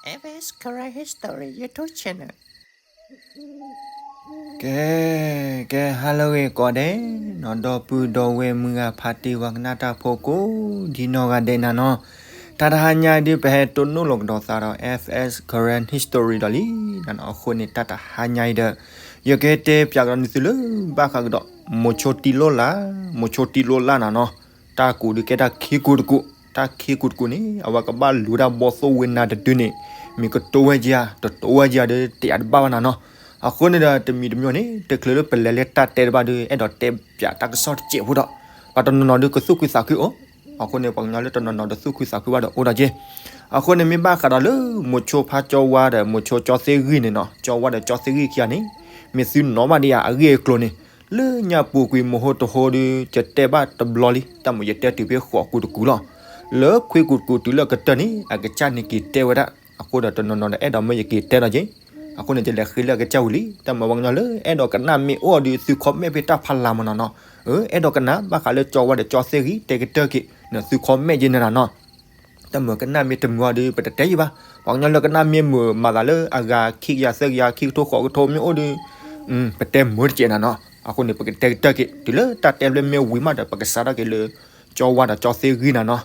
F S Karen History YouTube channel. ကဲ ကဲ ဟါလၢအဂ့ၤကိးဂၤဒဲးနီၤ, ဒီပုၢ်ဒီဝဲၢ်မုၢ်ဂၤဖါတံၢ်ဝၤကနၣ်တၢ်ဖိကိးဒံနီၢ်ဂၤဒဲးနၤနီၤ, တၢ်တဟါညါအံၤဒုး ပဟဲတိၢ်နီၣ်လီၤကဒီးသးဒီး F S Karen History ဒီးလံနၤနီၤ. အဃိန့ၣ် တၢ်တဟါညါအံၤဒီး ယကတဲပၠးကဒီးန့ၢ်သုလၢ ဘၣ်ဃးကဒီး မိၤဆိတံလိၣ်လၢ်, မိၤဆိတံလိၣ်လၢ်နၤနီၤ. တၢ်ကူးဒုးကဲတၢ်ခံကူးတကူး, တၢ်ခံကူးတကူးန့ၣ် အဝဲကဘၣ်လူၤတၢ်ဘီသိၣ်ဝ့နၤတဒုန့ၣ် မ့ၢ်ကတိၤဝဲကယၤ တတိၤဝဲကယၤဒီး တယၤတဘၣ်ဘၣ်နၤနီၤ. အဃိန့ၣ်ဒီး တမံၤတမံၤန့ၣ် တချုးလၢပလဲၤလၢတၢ်တဲတဘၣ်ဒီး အဲၣ်ဒိးတဲပၠးတၢ်ကစီၣ်တစဲးဖိဒီး ပှၤတနီၤနီၤဒုး ကသူၣ်ခုသးခုအိၣ်, အဃိန့ၣ် ပှၤကညီလၢတနီၤနီၤတသူၣ်ခုသးခုဘၣ်ဒီးအိၣ်ဒီးက့. အဃိန့ၣ် မ့ၢ်ဘၣ်ဃးဒီးလၢ မိၤဆိဖါကၠီဝါဒီး မိၤဆိကၠီသ့ၣ်ဂံၢ်န့ၣ်နီၤ, ကၠီဝါဒီးကၠီသ့ၣ်ဂံၢ်ခံဂၤန့ၣ် မ့ၢ်သုနီၣ်ဘၣ်ဒံးယၤအဂ့ၢ်အကျိၤန့ၣ် လၢညါပူၤကွံာ်မဟိတဟိဒီး ယတဲဘၣ်တဘျီလံ, တၢ်မ့ၢ်ယတဲတုၤဖဲဃိးကူးတကူးလီၤ. လၢခွံကူးတကူးတုၤလၢကတၢၢ်န့ၣ် အကစၢ်န့ၣ်က့ၤတဲဝဲဒၣ်, အဃိဒီးတနီၤနီၤဒီး အဲၣ်ဒိးမ့ၢ်ယက့ၤတဲဒီးက့. အဃိန့ၣ် ယလဲၤဃ့လၢအကစၢ်ဝံၤလံ. တၢ်မ့ၢ်ပှၤကညီလၢ အဲၣ်ဒိးကနၣ်မ့ၢ်အိၣ်ဒီး သု comment ဖဲတၢ်ဖီလာ်မ့ၢ်နီၤနီၤ. အဲၣ်ဒိးကနၣ် ဘၣ်ဃးလၢကၠီဝါဒီးကၠီသ့ၣ်ဂံၢ် တဲကတၢၢ်က့ၤန့ၣ် သု comment က့ၤန့ၣ်နၤနီၤ. တၢ်မ့ၢ်ကနၣ်မ့ၢ်တမုာ်အီၤဒီး ပတတဲယံၤဘၣ်. ပှၤကညီလၢကနၣ်မ့ၢ်မုာ်မၤသးလၢအဂၤခံကယၤသၢကယၤ ခံကထိဃိးကထိမ့ၢ်အိၣ်ဒီး ပတဲမုာ်တစဲးနၤနီၤ. အဃိန့ၣ် ပကတဲကတၢၢ်က့ၤ တုၤလၢတၢ်တဲဖျၢၣ်မ့ၢ်ဝံၤမးဒီး ပကစးထီၣ်က့ၤလၢ ကၠီဝါဒီးကၠီသ့ၣ်ဂံၢ်နၤနီၤ.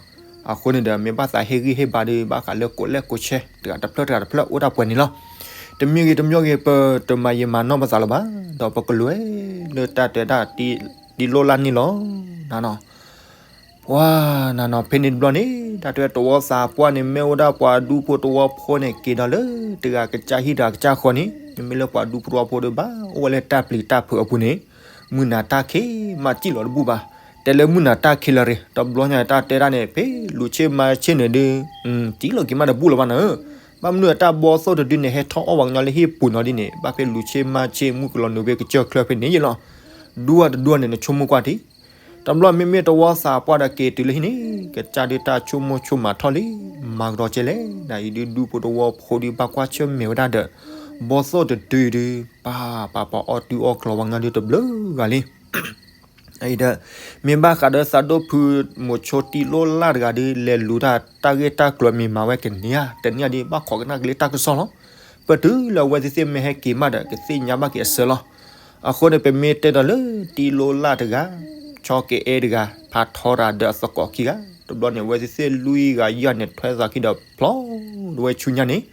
အဃိန့ၣ်ဒီး မ့ၢ်ဘၣ်သးဟ့ၣ်ဂံၢ်ဟ့ၣ်ဘါဒီး ဘၣ်ဃးလၢကိးလဲၣ်ကိးဆဲး တဂၤတဖျၢၣ်တဂၤတဖျၢၣ် အိၣ်တၢ်ပှဲၤန့ၣ်လီၤ. တမံၤဂ့ၤတမံၤဂ့ၤ ပတမၤယံာ်မၤနီၢ်ပသးလၢၤဘၣ်, ဒီးပကလဲၤလၢတၢ်တဲဒၣ် တံလိၣ်လၢ်န့ၣ်လီၤနၤနီၤ. ပှၤနၤနီၤ ဖဲန့ၣ်တဘျီန့ၣ် တၢ်တဲတဝီသးပှၢ်န့ၣ် မ့ၢ်အိၣ်ဒၣ်ပှၤဒူဖိတဝီဖိန့ၣ် က့ၤဒီးလၢတဂၤကစၢ်ဟံၣ်တဂၤကစၢ်ဃီန့ၣ် မ့မ့ၢ်လၢပှၤဒူဖိတဝီဖိဒီး ဘၣ်အိၣ်ဝဲလၢတၢ်ပျံၤတၢ်ဖုးအပူၤန့ၣ် မုၢ်နၤတၢ်ခံးမးစံၣ်လီၤတဘူၣ်ဘၣ်. တဲလၢမုၢ်နၤတၢ်ခံးလၢၤရ့ၣ် တဘျီညါတၢ်တဲဒၣ်န့ၣ် ဖဲလူၤဆ့မၤဆ့ၣ်န့ၣ်ဒုး စံၣ်လီၤက့ၤမးတဘူၣ်လၢၤဘၣ်နၤဧၢ. ဘၣ်မနုၤအတၢ်ဘီသိၣ်တဒုန့ၣ် ဟဲထီၣ်အီၣ်ပှၤကညီလၢဟံၣ်ပူၤနီၤဒ်န့ၣ် ဘၣ်ဖဲလူၤဆ့မၤဆ့ၣ် မုၢ်ကလီၤနုာ်ဖဲကစၢၢ်ချၢဖဲန့ၣ်ယ့လီၤ. ဒူအတဒူန့ၣ် နဆိကမိၣ်ကွၢ်ထံ တဘျီမ့မ့ၢ်တဝီသးပှၢ်ဒီးက့ၤတုၤလၢဟံၣ်န့ၣ် ကစၢ်ဒုးတၢ်ဆိကမိၣ်ဆိကမးထီၣ်လံ, မၤကဒီးကဲလဲၣ်, နအံၤဒုးဒူဖိတဝီဖိဒုးဘၣ်ကွၢ်ဆၢၣ်မဲာ်ဝဲဒၣ်ဒီး ဘီသိၣ်တဒုအံၤဒုး ပၢ်ပၢ်ပှၤအီၣ်တုၤအီၣ်ကျီၤပှၤကညီဒုးတဘျုးဂၤလံ. အံၤဒီး မ့ၢ်ဘၣ်ဃးဒီးသးဒိၣ်ဖု မိၤဆိတံလိၣ်လၢ်တဂၤဒုး လဲၤလူၤတၢ်တၢ်ဂ့ၢ်တၢ်ကျိၤမ့ၢ်မၤဝဲကန့ၢ်ဧါ, တန့ၢ်ဧါဒုး ဘၣ်ခိးကနၣ်က့ၤလၢတၢ်ကစီၣ်လီၤ. ပတုၤလၢအဝဲသ့ၣ်သ့ၣ်မ့ၢ်ဟဲက့ၤမးဒီး ကသ့ၣ်ညါဘၣ်က့ၤအဆၢလီၤ. အဃိန့ၣ် ပမ့ၢ်တဲဒီးလၢ တံလိၣ်လၢ်တဂၤ ဆီကအဲၣ်တဂၤ ဖးထီတဂၤဒီးအသကိးခံဂၤ, တဘျီန့ၣ် အဝဲသ့ၣ်သ့ၣ်လွံၢ်ဂၤယဲၢ်ဂၤန့ၣ် ထွဲသးခံဒီးဖျီဒဝဲဆူညါန့ၣ်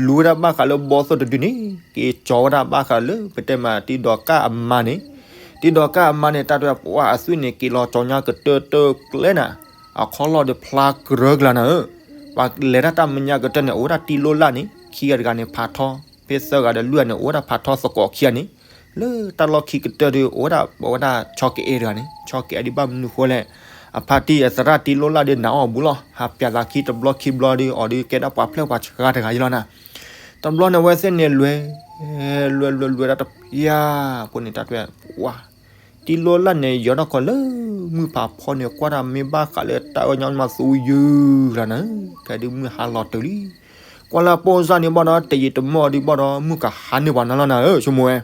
လူၤဝဲဒၣ်ဘၣ်ဃးလၢဘီသိၣ်တဒုန့ၣ် က့ၤကၠီၤဝဲဒၣ်ဘၣ်ဃးလၢ ပတဲမး တံၤဒီးကၢ်အမါန့ၣ်, တံၤဒီးကၢ်အမါန့ၣ် တၢ်တဲပှၤအသွံၣ်န့ၣ် က့ၤလီၤကၠီၤညါကတၢၢ်တၢၢ်ကျဲနၤ, အခီၣ်လီၢ်ဒီးဖျါကရၢကလာ်နၤဧၢ. ပှၤလဲၤတၢ်တၢ်မဲာ်ညါကတၢၢ်န့ၣ် အိၣ်ဝဲဒၣ်တံၤလိၣ်လၢ်န့ၣ် ခံဂၤတဂၤန့ၣ် ဖးထီ, ဖဲသၢဂၤဒီးလွံၢ်ဂၤန့ၣ် အိၣ်ဝဲဒၣ်ဖးထီသကိးခံဂၤန့ၣ်, လၢတၢ်လီၢ်ခံကတၢၢ်ဒီး အိၣ်ဝဲဒၣ် ပဝဲဒၣ်ဆီကအဲၣ်တဂၤန့ၣ်, ဆီကအဲၣ်ဒ်ဘၣ်မနုၤဃိလဲၣ်, အဖါတံၢ်အသရၣ်တံၤလိၣ်လၢ်ဒီးနာ်အီၤဘူးလီၤ. ဟးပျးသးခံတဘျီခံဘျီဒီး အီၤဒုးကဲဒၣ်ပှၤဖျၢၣ်ပှၤဆှါတဂၤယလီၤနၤ. တဘျီန့ၣ် အဝဲသ့ၣ်န့ၣ်လွဲ, လွဲလွဲလွဲဒၣ်တဖျၢၣ်, အဃိန့ၣ် တၢ်တဲဝဲ တံၤလိၣ်လၢ်န့ၣ် ယီၤထီၣ်ခီလၢမုၢ်ဖးဖီန့ၣ် ကွၢ်တၢ်မ့ၢ်ဘၣ်ဃးလၢတၢ်အၢၣ်ညီမးသူယုၢ်လီၤနၤ, ကဲဒုးမုၢ်ဟါလီၤတုၤလံ. ကွၢ်လၢပိၢ်စၢ်န့ၣ်ဘၣ်ဒီး တယံာ်တမီၢ်ဒုးဘၣ်ဒီး မုၢ်ကဟါန့ၢ်ပှၤနၤလီၤနၤဧၢ ဆိကမိၣ်ဝဲ.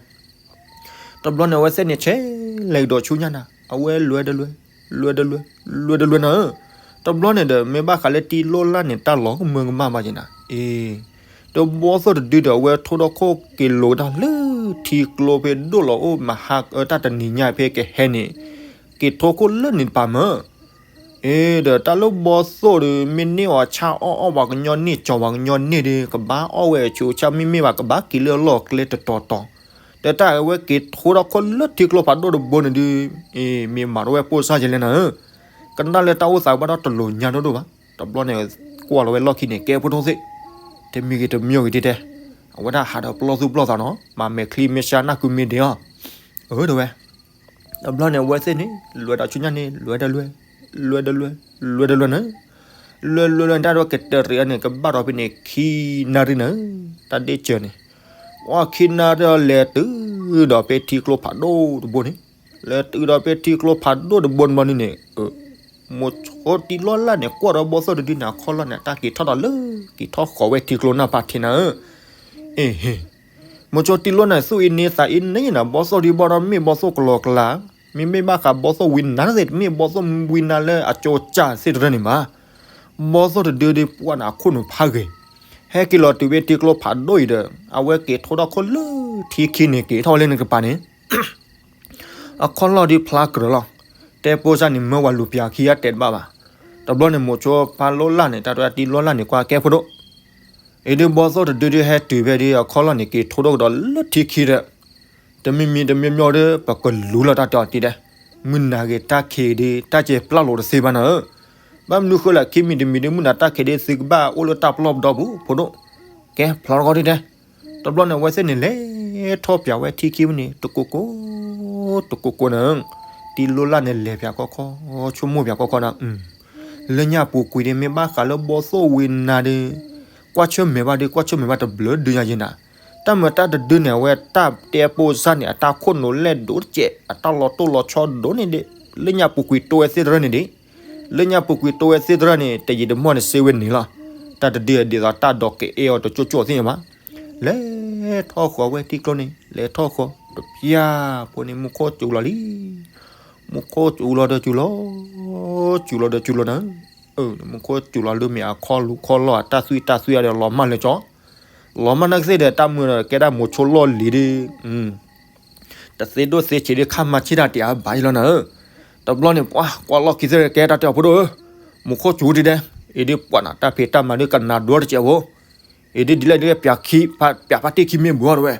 တဘျီန့ၣ် အဝဲသ့ၣ်န့ၣ် ဆဲးလဲၤကဒီးဆူညါနၤ, အဝဲလွဲတလွဲ, လွဲတလွဲ, လွဲတလွဲနၤဧၢ. တဘျီန့ၣ်ဒီး မ့ၢ်ဘၣ်ဃးလၢတံၤလိၣ်လၢ်န့ၣ် တၢ်လီၤကမၢကမၣ်ဘၣ်က့ၤနၤ, အ့ တဘီသိၣ်တဒုဒီး အဝဲထိၣ်ထီၣ်ခိၣ်က့ၤလိာ်ကဒါလၢထံကျိဖဲဒိၣ်လီၤအိၣ်မဟါ တၢ်တနံၤညါဖဲကဟဲန့ၣ်, က့ၤထိၣ်ခိၣ်လၢန့ၣ်တပၤမၢ် အ့ ဒီးတၢ်လၢဘီသိၣ်ဒီး မ့ၢ်န့ၢ်အီၤဆၣ်အီၣ်အီၣ်ပှၤကညီန့ၣ် ကၠီၤပှၤကညီန့ၣ်ဒီး ကဘၣ်အီၣ်ဝဲအဆူးအဆၣ်မ့မ့ၢ်ဘၣ် ကဘၣ်က့ၤလၢအလီၢ်ကျဲတတီၤတီၤ, ဒီးတၢ်အဝဲက့ၤထိၣ်ထီၣ်ခိၣ်လၢထံကျိဖးဒိၣ်တဘိန့ၣ်ဒီး အ့ မ့ၢ်မၤထီၣ်ဝဲပိၢ်စၢ်ကလဲၣ်နၤဧၢ, ကနၣ်လၢတၢ်အိၣ်သးဘၣ်ဒီးတလိၤညါဒိၣ်ဒိၣ်ဘၣ်. တဘျီန့ၣ် ကွၢ်လီၤဝဲလီၢ်ခံန့ၣ် ကဲဖိထိၣ်သ့ၣ်, တမံၤဂ့ၤတမံၤဂ့ၤတဲတဲ, အဝဲဒၣ်ဟးဒီးပလီၢ်သူၣ်ပလီၢ်သးနီၤ, မၤမဲာ်ချံမ့ၢ်ဆါနၢ်ကုမ့ၢ်ဒ့အီၤ, အၢ တဲဝဲ တဘျီန့ၣ် အဝဲသ့ၣ်န့ၣ် လွဲဒီးဆူညါန့ၣ် လွဲတလွဲ, လွဲတလွဲ, လွဲတလွဲန့ၣ်, လွဲလွဲလွဲန့ၣ် တၢ်ဒိးကတၢၢ်တရံးအန့ၣ် ကဘၣ်ဒီးဖဲန့ၣ် ခံနၣ်ရံၣ်န့ၣ်, တၢ်ဒ့ၣ်စၢၤန့ၣ်, ဝဲခံနၣ်ရံၣ်လဲၤတုၤဒီးဖဲထံကျိဖးဒိၣ်တဘိန့ၣ်, လဲၤတုၤဒီးဖဲထံကျိဖးဒိၣ်တဘိန့ၣ်ဘျီန့ၣ်န့ၣ်, မိၤဆိတံၤလိၣ်လၢ်န့ၣ် ကွၢ်ဒီးဘီသိၣ်တဒုန့ၣ် အခီၣ်လီၢ်န့ၣ် တၢ်က့ၤထီၣ်ဒီးလၢ က့ၤထီၣ်ဃီၤဝဲထံကျိနၢ်ဖးထံနၤဧၢ, အ့ဟ့ မိၤဆိတံၤလိၣ်န့ၣ် သူၣ်အ့န့သးအ့န့နၤ ဘီသိၣ်ဒုးဘၣ်ဒီးမ့ၢ်ဘီသိၣ်ကလီကလီ, မ့မ့ၢ်ဘၣ်ဃးဘီသိၣ်ဝံနါသ့ၣ် တမ့ၢ်ဘီသိၣ်ဝံနါလၢအကၠိကၠၢ်သ့ၣ်တရၢန့ၣ်ဘၣ်. ဘီသိၣ်တဒုဒုးပှၢ်န့ၣ် အခိၣ်နူာ်ဖးဂ့ၤ, ဟဲက့ၤလီၤတုၤဝဲထံကျိဖးဒိၣ်အံၤဒီး အဝဲက့ၤထိထီၣ်ခိၣ်လၢထံခံန့ၣ် က့ၤထီၣ်ဝဲလၢန့ၣ်တကပၤန့ၣ် အခီၣ်လီၢ်ဒုးဖျါကြၢးလီၤ. တဲပိစၢ်န့ၣ်မၢဝဲလူၤပၠးခံအတဲာ်တဘၣ်ဘၣ်. တဘျီန့ၣ် မိၤဆိဖါလိလၢ်န့ၣ် တၢ်တဲတံလိလၢ်န့ၣ် ကွၢ်ကဲဖိဒိၣ် အံၤဒုးဘီသိၣ်တဒုဒုးဟဲတုၤဖဲဒုး အခီၣ်လီၢ်န့ၣ် က့ၤထိထီၣ်ကဒီးလၢထံခံဒီး တမံၤမံၤတမံၤမံၤဒီး ပကလူလီၤတၢ်တဲအီၤတံၢ်ဒဲး, မုၢ်နၤဂ့ၤတၢ်ခံးဒုး တၢ်ကဲပျၢ်လိာ်တသ့ဘၣ်နၤဧၢ. ဘၣ်မနုၤဃိလဲၣ် ခံမံၤတမံၤဒုး မုၢ်နၤတၢ်ခံးဒုး သုကဘၣ်အိၣ်လၢတၢ်ပျီပဒီပူၤဖိဒိၣ်, ကဲဖျီတခီတံၢ်ဒဲး. တဘျီန့ၣ် အဝဲသ့ၣ်န့ၣ် လဲၤထီၣ်ပၠးဝဲထံခံဝဲန့ၣ် တကိးကိး တကိးကိးနၤဧၢ. တံလိလၢ်န့ၣ် လဲၤပၠးခီခီ ဆိကမိၣ်ပၠးခီခီနၤ လၢညါပူၤကွံာ်ဒုး မ့ၢ်ဘၣ်ဃးလၢဘီသိၣ်ဝံၤနၤဒုး ကွၢ်ဆၢၣ်မဲာ်ဘၣ်ဒုး ကွၢ်ဆၢၣ်မဲာ်ဘၣ်တဘျုးဒုညါယဲနၤ. တၢ်မုာ်တၢ်တဒုန့ၣ် အဝဲတၢ်တဲပိစၢ်န့ၣ် အတၢ်ခိၣ်နူာ်လဲၢ်ဒိၣ်တစဲး အတၢ်လီၤတိၢ်လီၤဆီဒိၣ်န့ၣ်ဒုး လၢညါပူၤကွံာ်တိဝဲသ့ၣ်တရၢန့ၣ်ဒုး လၢညါပူၤကွံာ်တိဝဲသ့ၣ်တရၢန့ၣ် တယံာ်တမီၢ်န့ၣ် စ့ဝဲန့ၣ်လီၤ. တၢ်တဒုအဒ်သိးတၢ်ဒိးကအဲၣ်အီၤတကၠိကၠိသ့ၣ်ညါဘၣ်. လဲၤထီၣ်ဃီၤဝဲထံကျိန့ၣ် လဲၤထီၣ်ဃီၤတပျၢ်ဖိန့ၣ် မူခိၣ်စူၤလီၤလံ. မူခိၣ်စူၤလီၤဒီးစူၤလီၤ စူၤလီၤဒီးစူၤလီၤနၤ. မူခိၣ်စူၤလီၤလၢမ့ၢ်အခီၣ်လူၤခီၣ်လီၢ် အတၢ်သွံၣ်တၢ်သွံၣ်အဒီးလီၤမၢ်လၢကၠီ လီၤမၢ်နၢ်ကသ့ၣ်ဒီး တၢ်မုာ်ဒီးကဲဒၣ်မိၤဆိလီၢ်လံၤဒုး တသ့ဒိၣ်သ့ဆံးဒုး ခါမၤဆံၣ်တၢ်တ့ၢ်အါဘၣ်ယလီၤနၤဧၢ. တဘျီန့ၣ် ပှၤကွၢ်လီၢ်ခံသ့ၣ်ကဲတၢ်တဲအီၤဖိဒိၣ်ဧၢ, မူခိၣ်စူၤတံၢ်ဒဲး, အံၤဒုးပှၤနၤတၢ်ဖံးတၢ်မၤဒုးကနၣ်ဒွဲတစဲးဖိ, အံၤဒုးဒ်လဲၣ်ဒ်လဲၣ် ပၠးခံ ပၠးဖါတံၢ်ခံမ့ၢ်ဘှီတဝဲ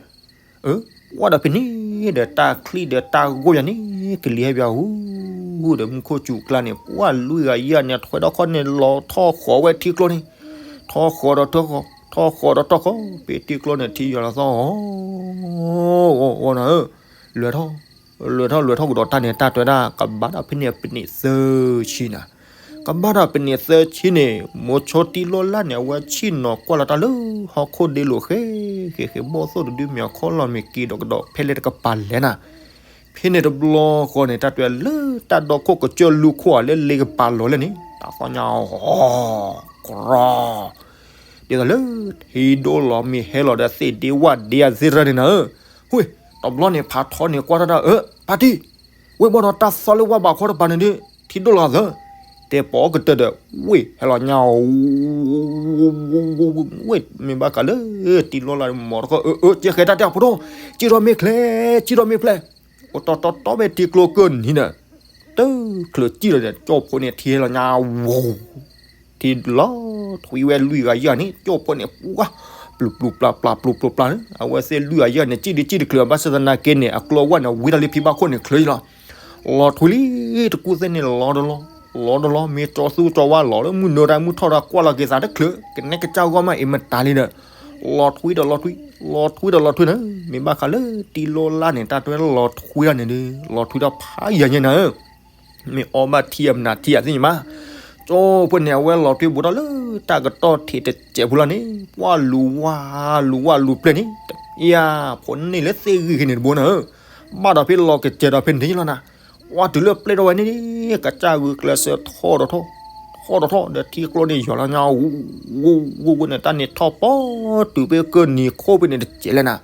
ကွၢ်ဒီးဖဲန့ၣ်ဒီး တၢ်ချံၣ်ဒီးတၢ်ဂိၢ်ယၤန့ၣ် ကလံၤဟဲပၠးဟူ ဒီးမူခိၣ်စူၤကျါန့ၣ် ပှၤလွံၢ်ဂၤယဲၢ်ဂၤန့ၣ် ထွဲဒီးခီၣ်န့ၣ် လီၤထီၣ်ဃီၤဝဲထံကျိန့ၣ်, ထီၣ်ဃီၤဒီးထီၣ်ဃီၤ, ထီၣ်ဃီၤဒီးထီၣ်ဃီၤ, ဖဲထံကျိန့ၣ် ထံယွၤလီၤသီၣ် အီၣ်နၤဧၢ, လဲၤထီၣ် လဲၤထီၣ်လဲၤထီၣ်ကဒီးတၢ်န့ၣ် တၢ်တဲဒၣ် ကဘၣ်ဒီးဖဲန့ၣ်ပနံးသၢဆံနၤ, ကဘၣ်ဒီးပနံးသၢဆံန့ၣ် မိၤဆိတံလိလၢ်န့ၣ် အဝဲဆ့ၣ်နီၤကွၢ်လီၤတၢ်လၢဟီၣ်ခိၣ်ဒ့လိာ်ဃဲ ဃဲဃဲ ဘီၣ်သိၣ်တဒုမ့ၢ်အခီၣ်လီၢ်မ့ၢ်က့ၤဒီးကဒီးဖဲလဲၣ်တကပၤလဲၣ်နၤ, ဖဲန့ၣ်တဘျီဃီန့ၣ် တၢ်တဲလၢတၢ်ဒီခိၣ်ကစၢၢ်လူၤခိၣ်ဧါလၢလ့ကပၤလီၤလဲၣ်န့ၣ် တၢ်သီၣ်ညါအီၤ ကရီ ဒ်သိးလၢ ထံဒိၣ်လီၤမ့ၢ်ဟဲလီၤဒီးသ့ၣ်ဒ့ဝၣ်ဒ့အသ့ၣ်တရၢန့ၣ်နၤဧၢ, ဝ့ၢ် တဘျီန့ၣ် ဖးထီန့ၣ်ကွၢ်ထီၣ်တၢ် အၢ ဖါတံၢ်, ဝ့ၢ်ဘီၣ်ဒီးတၢ်သီလၢဝၣ်ဘးခီတပၤန့ၣ်ဒုး ထံဒိၣ်လီၤသၢ, တဲပိာ်ကတၢၢ်ဒီး ဝ့ၢ်ဟဲလီၤညါအီၤ ဝ့ၢ် မ့ၢ်ဘၣ်ဃးလၢ တံလိလၢ်မီၤတခီ အၢ အၢ ကဲဃဲတၢ်တဲအီၤဖိဒိၣ်, စံၣ်ထီၣ်မ့ၢ်ချဲ စံၣ်ထီၣ်မ့ၢ်ဖျဲၣ်, အိၣ်တီတီတီဖဲထံကျိကၢၢ်နံၤဒီး တချုးစံၣ်လီၤဒီး ကၠီၣ်ဖိန့ၣ်ထံဟဲလီၤညါဝူၤ ထံလီၤထွံဝဲလွံၢ်ဂၤယဲၢ်ဂၤန့ၣ် ကၠီၣ်ဖိန့ၣ် ပှၤ ပျူၤပျူၤပျါပျါ ပျူၤပျူၤပျါန့ၣ် အဝဲသ့ၣ်လွံၢ်ဂၤယဲၢ်ဂၤန့ၣ် စံၣ်ဒုစံၣ်တချုး ဘၣ်ဆၣ်သနာ်က့န့ၣ် အကျိၤဝဲန့ၣ် ဝံၤတၢ်လၢဖံဘၣ်ခိၣ်န့ၣ်ချၢအံၤလီၤ. လီၤထွံလံ တကူၣ်သ့ၣ်န့ၣ် လီၤတလီၤ လီၤတလီၤ မ့ၢ်ကၠီသူကၠီဝါလီၤလၢမုၢ်နၤတၢ်မုၢ်ထီၣ်တၢ်ကွၢ်လီၤက့ၤသးတချုး ကနဲကစၢ်ဂီၢ်မးအံၤမတၤလံဒီး လီၤထွံဒီးလီၤထွံ လီၤထွံဒီးလီၤထွံန့ၣ် မ့ၢ်ဘၣ်ဃးလၢတံလိလၢ်န့ၣ် တၢ်တဲလီၤထွံတၢ်န့ၣ်ဒီး လီၤထွံတၢ်ဖးယံၤညါနၤဧၢ မ့ၢ်အီၣ်ဘၣ်ထံအမနၤထံအသ့ၣ်ညါမး, ကၠီၣ်ဖိန့ၣ် အဝဲလီၤထွံဘူးထီၣ်လၢတၢ်ကတီၢ်ထံးတစဲးဖိလီၤန့ၣ် ပှၤလူၤဝါ လူၤဝါလူၤပျဲၢ်န့ၣ် တပျၢ်ဖိန့ၣ်လၢသ့ၣ်ဂံၢ်က့ၤန့ၣ်တဘိနၤဧၢ, ဘၣ်ဒီးဖဲလီၤကစဲးဒီးဖဲန့ၣ်လီၤနၤ, ပှၤတုၤလၢပျဲၢ်ထီၣ်ဝဲန့ၣ် ကစၢ်ဂုာ်ကျဲးစၢးထီၣ်ဒီးထီၣ် ထီၣ်ဒီးထီၣ်ဒီးထံကျိန့ၣ်ယွၤလီၤညါ ဝူဝူဝူဝူန့ၣ် တၢ်န့ၣ်ထီၣ်ပီတုၤဖဲကၢၢ်နံၤခိၣ်ဖဲန့ၣ်တစဲးလဲၣ်နၤ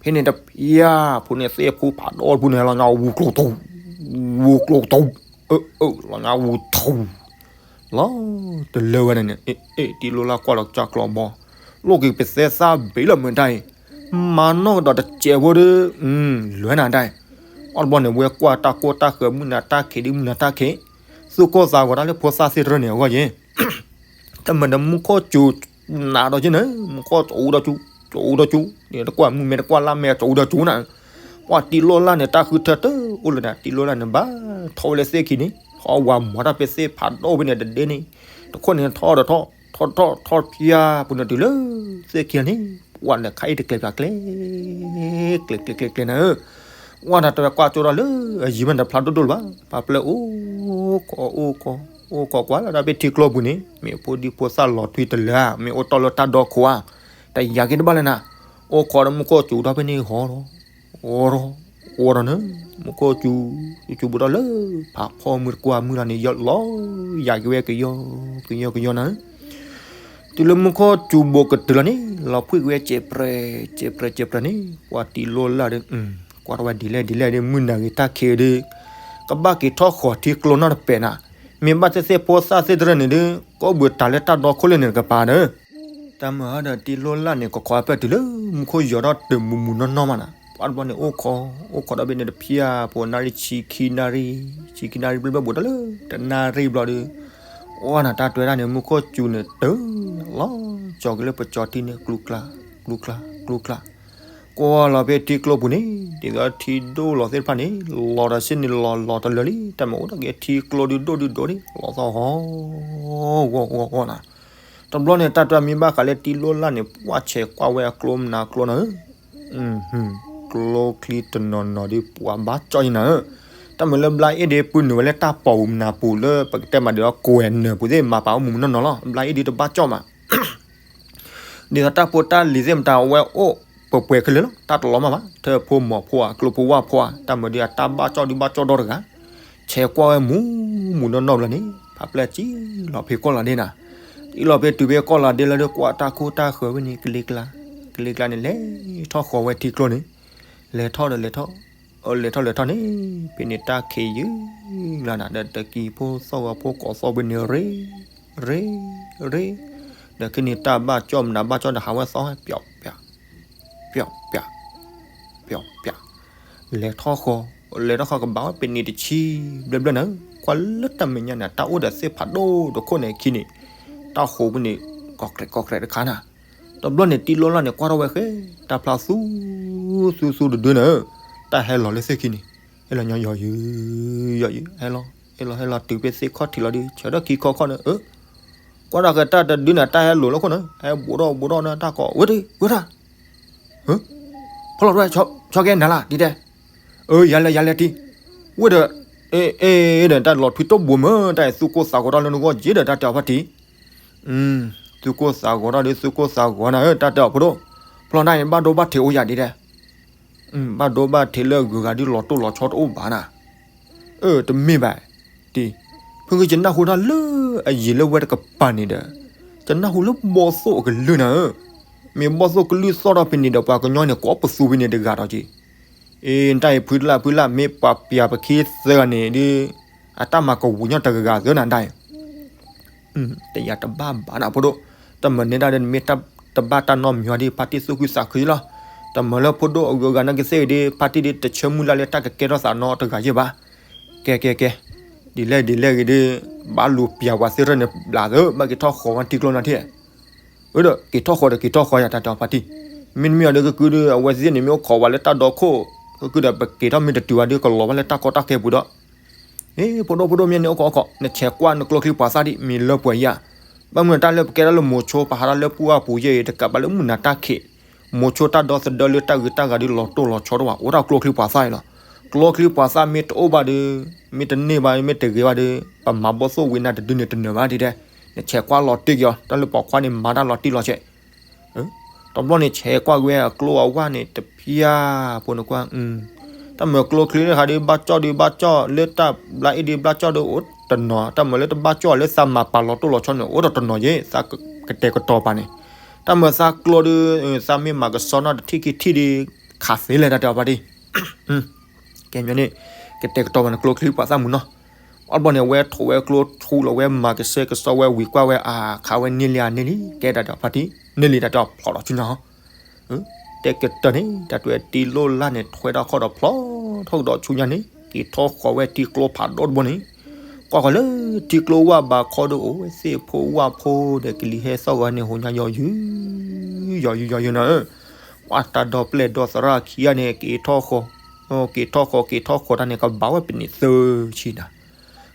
ဖဲန့ၣ်တပျၢ်ဖိန့ၣ် သ့ၣ်ဖိဖးဒိၣ်တပူၤန့ၣ် လီၤညါဝူကျိၤတူၤ ဝူကျိၤတူၤ အၢ အၢ လီၤညါဝူထူ လီၤတလၢဝဲန့ၣ်န့ၣ် အ့ တံလိလၢ်ကွၢ်လီၤကစၢ်ကျီဘီ လိၣ်က့ၤပသဲသၣ်ဘ့ၣ်လီၤမုာ်တၢ်အံၤ မၤနီၣ်ကဒီးတစဲးဖိဒီး လွဲနၤတၢ်အံၤ အီၣ်တဘျီန့ၣ် ဝဲကွၢ်တၢ်ကိၢ်တၢ်ဃၢၤ မုၢ်နၤတၢ်ခံးဒုး မုၢ်နၤတၢ်ခံး သူၣ်ကိၢ်သးဂီၤတၢ်လၢဖိသၣ်သ့ၣ်တရၢန့ၣ်အဂီၢ်ယဲ တမ့ၢ်ဒီးမူခိၣ်စူၤနးဒီးက့နၤ မူခိၣ်စူၤဒီးစူၤ စူၤဒီးစူၤ န့ၣ်တကွၢ်မုၢ်မဲတကွၢ်လါမဲ စူၤဒီးစူၤနၤ ပှၤတံလိလၢ်န့ၣ် တၢ်ဃုထၢတအိၣ်လၢၤနၤ တံလိလၢ်န့ၣ် ဘၣ်ထီၣ်ဝဲလၢသ့ၣ်ခံန့ၣ် ထီၣ်ဝၤမၤတၢ်ဖဲသ့ၣ်ဖးဒိၣ်ဖဲန့ၣ်တဒ့န့ၣ် တခိၣ်န့ၣ်ထီၣ်ဒီးထီၣ် ထီၣ်ထီၣ်ထီၣ်ဖျါပူၤန့ၣ်တုၤလၢသ့ၣ်ခံန့ၣ် ပှၤလဲၤခါအံၤတကျဲၤပျၢ်ကျဲ ကျဲၤကျဲၤကျဲၤကျဲၤနၤဧၢ ကွၢ်တၢ်တဝဲကွၢ်ကၠိဒီးလၢအယံၤမ့ၢ်တဖျါဒိၣ်ဒိၣ်လၢၤဘၣ် ပှၤပျဲၢ်အိၣ်ကိးအိၣ်ကိး အိၣ်ကိးကွၢ်လၢတၢ်ဖဲထံကျိပူၤန့ၣ် မ့ၢ်ဖိဒံဖိသၣ်လီၤထွံတလၢဧါ မ့ၢ်အိၣ်တီၢ်လၢတၢ်ဒီခိၣ်ဧါ တယာ်က့ၤတဘၣ်လၢနၤ အိၣ်ခိးဒီးမူခိၣ်စူၤထီၣ်ဖဲန့ၣ်ဂီၤဒီး ဂီၤဒီး ဂီၤဒီးနၤ မူခိၣ်စူၤ စူၤဘူးထီၣ်လၢ ဖးဖီမုၢ်တကွၢ်မုၢ်လီၤန့ၣ် လီၤယာ်က့ၤဝဲကယီကယီကယီနၤ တုၤလၢမူခိၣ်စူၤဘိးကတုၤလီၤန့ၣ် လီၤဖှံက့ၤဝဲစဲးပြဲး စဲးပြဲး စဲးပြဲးန့ၣ် ပှၤတံလိလၢ်ဒီး ကွၢ်ထီၣ်ဝဲဒ်လဲၣ်ဒ်လဲၣ်ဒီး မုၢ်နၤဂ့ၤတၢ်ခံးဒီး ကဘၣ်က့ၤထီၣ်ဃီၤထံကျိနီတပဲာ်နၤ မ့ၢ်ဘၣ်သ့ၣ်သ့ၣ်ဖိသၣ်သ့ၣ်တရၢန့ၣ်ဒီး ကိးဘုးတၢ်လၢတၢ်ဒီခိၣ်လၢန့ၣ်တကပၤဒီး တၢ်မၤဒီးတံၤလိၣ်လၢ်န့ၣ် ကခိးအပၢၢ်တုၤလၢမူခိၣ်ယီၤထီၣ်တုၤမူမူနီၢ်နီၢ်မးနီၤ, ပှၤတဘျီန့ၣ်အိၣ်ခိး, အိၣ်ခိးဒီးဘ့ၣ်န့ၣ်တဖျၢၣ်ဖိနၣ်ရံၣ်ဆံခံနၣ်ရံၣ်, ဆံခံနၣ်ရံၣ်ဘျီဘျီဒီး တနၣ်ရံၣ်ဘျီဒီး အိၣ်နၤတၢ်တွဲတၢ်န့ၣ် မူခိၣ်စူၤန့ၣ်တုၤလီၤ, ကၠီၤက့ၤလၢပကၠီၤထံန့ၣ် ကျူကျါ, ကျူကျါ, ကျူကျါ, ကွၢ်လီၤဖဲထံကျိပူၤန့ၣ် ဒ်သိးထံဒိၣ်လီၤသ့ၣ်တဖၣ်န့ၣ် လီၤဒီးစ့ၢ်န့ၣ်လီၤလီၤတလၢာ်လံ, တၢ်မၤအိၣ်ဒၣ်က့ၤထံကျိဒုးဒိၣ်ဒုးဒိၣ်န့ၣ် လီၤသီၣ်ဂီၤဂီၤဂီၤဂီၤနၤ, တဘျီန့ၣ် တၢ်တွဲမ့ၢ်ဘၣ်ဃးလၢတံၤလိၣ်လၢ်န့ၣ် ပှၢ်ဆဲးကွၢ်ဝဲအကျိမနၤကျိနၤဧၢ, ကျိချံတနီၤနီၤဒီးပှၤဘၣ်ကၠီၣ်ယနၤဧၢ, တၢ်မၤလၢဘျါအ့ၣ်ဒ့ပုၢ်နုာ်ဝဲလၢတၢ်ပီးမနၤပူၤလၢပကတဲမးဒီးကွဲးနၢၤပူၤသ့ၣ်မၤပာ်အိၣ်မူမူနီၢ်နီၢ်လီၤ, ဘျါအ့ၣ်ဒ့တဘၣ်ကၠီၣ်မး ဒ်သိးတၢ်ဖိတၢ်လံၤသ့ၣ်မတၤအဝဲအိၣ်ပှဲၤပှဲၤခဲလၢာ်လီၤ, တၢ်တလီၤမၢ်ဘၣ်, ထၢၣ်ဖိမီၤဖိဧါ ကျိဖိဝၣ်ဖိဧါ တၢ်မၤဒီးအတၢ်ဘၣ်ကၠီၣ်ဒုးဘၣ်ကၠီၣ်ဒီတဂၤ, ဆဲးကွၢ်ဝဲမူမူနီၢ်နီၢ်ဘျီန့ၣ် ဖးဖျဲၣ်ကံလီၤဖဲကီၢ်လီၤဒ့နၤ, အံၤလီၤဖဲတုၤဖဲကီၢ်လီၤဒ့လီၤဒီးကွၢ်တၢ်ခိၣ်တၢ်ဃၢၤဝဲန့ၣ် ကလ့ကျါ, ကလ့ကျါန့ၣ် လဲၤထီၣ်ဃီၤဝဲထံကျိန့ၣ်, လဲၤထီၣ်ဒီးလဲၤထီၣ် လဲၤထီၣ်လဲၤထီၣ်န့ၣ် ဖဲန့ၣ်တၢ်ခံးယုၢ်လီၤနၤ ဒီးတကံဖိသီၣ်ဂီၤဖိကိးသီၣ်ဘ့ၣ်န့ၣ်ရ့ ရ့ ရ့, ဒီးခဲန့ၣ်တၢ်ဘၣ်ကၠီၣ်မနၤဘၣ်ကၠီၣ်ဒီးဟးဝဲသီၣ်ဝဲ ပျီၣ်ပျီၣ် ပျီၣ်ပျီၣ် ပျီၣ်ပျီၣ်, လဲၤထီၣ်ဃီၤ လဲၤထီၣ်ဃီၤကဘၣ်ဝဲဖဲန့ၣ်တဆံဘျဲၣ်ဘျဲၣ်နၤ, ကွၢ်လၢတၢ်မဲာ်ညါန့ၣ် တၢ်အိၣ်ဒီးသ့ၣ်ဖးဒိၣ်တခိၣ်န့ၣ်အခံန့ၣ်, တၢ်ဃိးဖဲန့ၣ် ကီၢ်ကြဲးကီၢ်ကြဲးတခါနၤ, တဘျီန့ၣ် တံၤလိၣ်လၢ်န့ၣ် ကွၢ်ထီၣ်ဝဲဃဲ တၢ်ဖျါသူ သူသူတဒုနၤ, တၢ်ဟဲလီၤလၢသ့ၣ်ခံန့ၣ်, ဟဲလီၤညီယီၤယုၢ် ယီၤယုၢ် ဟဲလီၤ ဟဲလီၤဟဲလီၤတုၤဖဲသ့ၣ်ခီၣ်ထံးလီၤဒီး ဆၢထၢၣ်ခံခီခီၣ်န့ၣ် ကွၢ်ထီၣ်ဃဲတၢ်တဒုနၤ တၢ်ဟဲလိာ်လၢခိၣ်န့ၣ် ဟဲဘူးထီၣ်ဘူးထီၣ်န့ၣ် တၢ်ကိး ဝဲတဂ့ၤ ဝဲတၢ် ဖီလီၤတဝဲ ဆီကဲနၤလၢဒ်တဲ, အၢ ယၤလဲၤ ယၤလဲၤတံၢ်, ဝဲဒီး အ့ ဒီးတၢ်လီၤထွံတိၢ်ဘိမ့ၢ် တၢ်သူၣ်ကိၢ်သးဂီၤထီၣ်လၢနဂီၢ်က့ဒီး တၢ်တဲအီၤဖါတံၢ်, သူၣ်ကိၢ်သးဂီၤထီၣ်ဒီး သူၣ်ကိၢ်သးဂီၤနၤဧၢ တၢ်တဲအီၤဖိဒိၣ်, ဖျီၣ်တၢ်န့ၣ် ဘၣ်ဒိဘၣ်ထံးအိၣ်ယၤဒ်တဲ ဘၣ်ဒိဘၣ်ထံးလၢအဂုၤအဂၤဒ်လီၤတိၢ်လီၤဆီတအိၣ်ဘၣ်နၤ, အၢ တမ့ၢ်ဘၣ်, တံၢ်, ဖုကကနၢ်ဟူတၢ်လၢအယံာ်လၢဝဲတကပၤန့ၣ်ဒီး, ကနၢ်ဟူလၢဘီၣ်သိၣ်အကလုၢ်နၤဧၢ, မ့ၢ်ဘီၣ်သိၣ်ကလုၢ်သီၣ်ထီၣ်ဖဲန့ၣ်ဒီး ပှၤကညီန့ၣ် ကိးပသူဖဲန့ၣ်တဂၤဒီးက့ၤ, အ့ နတၢ်အံၤဖုလၢ်ဖုလၢ် မ့ၢ်ပှၤပျၢၤပခံသၢဂၤန့ၣ်ဒီး, အတၢ်မၤကဝူၤညီတဂၤဂၤသၢနၤဒၣ်အံၤ တယၤတဘၣ်ဘၣ်နၤဖိဒိၣ်, တမၤန့ၢ်တၢ်ဒီးနမ့ၢ်တၢ်တဘၣ်တၢ်နီတမံၤဒီး ဖါတံၢ်သူၣ်ခုသးခုလီၤ, တမၤလၢဖိဒိၣ်အဂုၤအဂၤနာ်က့သ့ၣ်ဂ့ၤဒီး ဖါတံၢ်ဒီးတဆၢမုၢ်လၢ်လၢတၢ်ကကဲထီၣ်သးနီတဂၤယဲၢ်ဘၣ်, ကဲကဲကဲ, ဒ်လဲၣ်ဒ်လဲၣ်ဂ့ၤဒီး, ဘၣ်လူၤပျၢၤပှၤသ့ၣ်ထီၣ်န့ၣ်ဘျးသၢ ဘၣ်က့ၤထီၣ်ဃီၤဝဲထံကျိနၤထံၣ် အၢဒီး က့ၤထီၣ်ဃီၤဒီးက့ၤထီၣ်ဃီၤယၤတၢ်တဲအီၤဖါတံၢ်, မ့တမ့ၢ်အီၤဒီးကကုဒီး အဝဲသ့ၣ်န့ၣ်မ့ၢ်အိၣ်ခိးဝဲလၢတၢ်ဒီခိၣ်, ကကုဒီးပက့ၤထီၣ်မ့ၢ်တတုၤဘၣ်ဒီး ကလီၤဝဲလၢတၢ်ကီတၢ်ခဲပူၤဒီး, အ့ ဖိဒိၣ်ဖိဒိၣ်မ့ၢ်န့ၣ်အိၣ်ခိးအိၣ်ခိး နဆဲးကွၢ်နကျိချံပှၤသၣ်ဒံး မ့ၢ်လၢပှဲၤယၤ, ဘၣ်မနုၤတၢ်လၢပကဲထီၣ်လၢမိၤဆိပဟးထီၣ်လၢပှၢ်ပူၤယဲၢ်အံၤ တကးဘၣ်လၢမုၢ်နၤတၢ်ခံး, မိၤဆိတၢ်ဒီသဒၢလၢတၢ်ဂုၤတၢ်ဂၤဒီးလီၤတိၢ်လီၤဆီတအိၣ်ဘၣ် အိၣ်တၢ်ကျိချံပှၤသၣ်အံၤလီၤ, ကျိချံပှၤသၣ်မ့ၢ်တအိၣ်ဘၣ်ဒီး, မ့ၢ်တန့ၢ်ဘၣ် မ့ၢ်တဂ့ၤဘၣ်ဒီး ပမၤဘီၣ်သိၣ်ဝံၤနၤတဒုန့ၣ်တနၢၤဘၣ်ဒ်တဲ, နဆဲးကွၢ်လီၤတံၢ်က့ၤအီၤ တၢ်လၢပိာ်ခွါန့ၣ် မၤတၢ်လီၤတံၢ်လီၤဆဲး တဘျီန့ၣ် ဆဲးကွၢ်က့ၤဝဲအကျိအဝၣ်န့ၣ် တဖျၢၣ်ဖိန့ၣ်ကွၢ်, တၢ်မၤကျိချံတခါဒီး ဘၣ်ကၠီၣ်ဒီးဘၣ်ကၠီၣ် လၢတၢ်ဘျါအ့ၣ်ဒီးဘျါကၠီၣ်ဒီးအိၣ်တနီၤ, တၢ်မၤလၢတဘၣ်ကၠီၣ်လၢသးမၤပာ်လီၤတိၢ်လီၤဆီန့ၣ် အိၣ်ဒီးတနီၤယဲၢ် သးကတဲာ်ကတီၤပာ်န့ၣ်, တၢ်မၤသးကျိဒီး သးမ့ၢ်မၤကဆှီနီၣ်တထံၣ်ခံထံၣ်ဒီး ခးသ့လဲၣ်တၢ်တဲအီၤဖါတံၢ် ကဲမ့ၢ်န့ၣ် ကတဲာ်ကတီၤပာ်နကျိချံပှၤသၣ်မုၢ်နီၤ, အဘျီန့ၣ် အဝဲထိးဝဲကျိဆူလီၤဝဲမၤကဆှဲကဆှီဝဲဝံၤကွၢ်ဝဲအါ ခးဝဲန့ၢ်လံဧါန့ၢ်လံ ကဲတၢ်တဲအီၤဖါတံၢ် န့ၢ်လံတၢ်တဲအီၤဖျိးဒီးဆူညါဟီ, တဲကတၢၢ်န့ၣ် တၢ်တွဲတံၤလိၣ်လၢ်န့ၣ် ထွဲတၢ်ခီၣ်ဒီးဖျိးထီၣ်ကဒီးဆူညါန့ၣ် က့ၤထီၣ်ဃီၤဝဲထံကျိဖးဒိၣ်တဘိန့ၣ်, ကွၢ်ဃီၤလၢထံကျိဝၣ်ဘးခီဒီးအိၣ်ဝဲသ့ၣ်ဖိဝၣ်ဖိဒီးကလံၤဟဲသီၣ်ဂီၤန့ၣ် ဟိးညါယီၤယုၢ် ယီၤယုၢ်ယီၤယုၢ်နၤဧၢ, ပှၤတၢ်ဒီပျဲၢ်ဒီသရၣ်ခံဂၤန့ၣ် က့ၤထီၣ်ဃီၤ က့ၤထီၣ်ဃီၤ က့ၤထီၣ်ဃီၤတၢ်န့ၣ် ကဘၣ်ဝဲပနံးသၢဆံနၤ,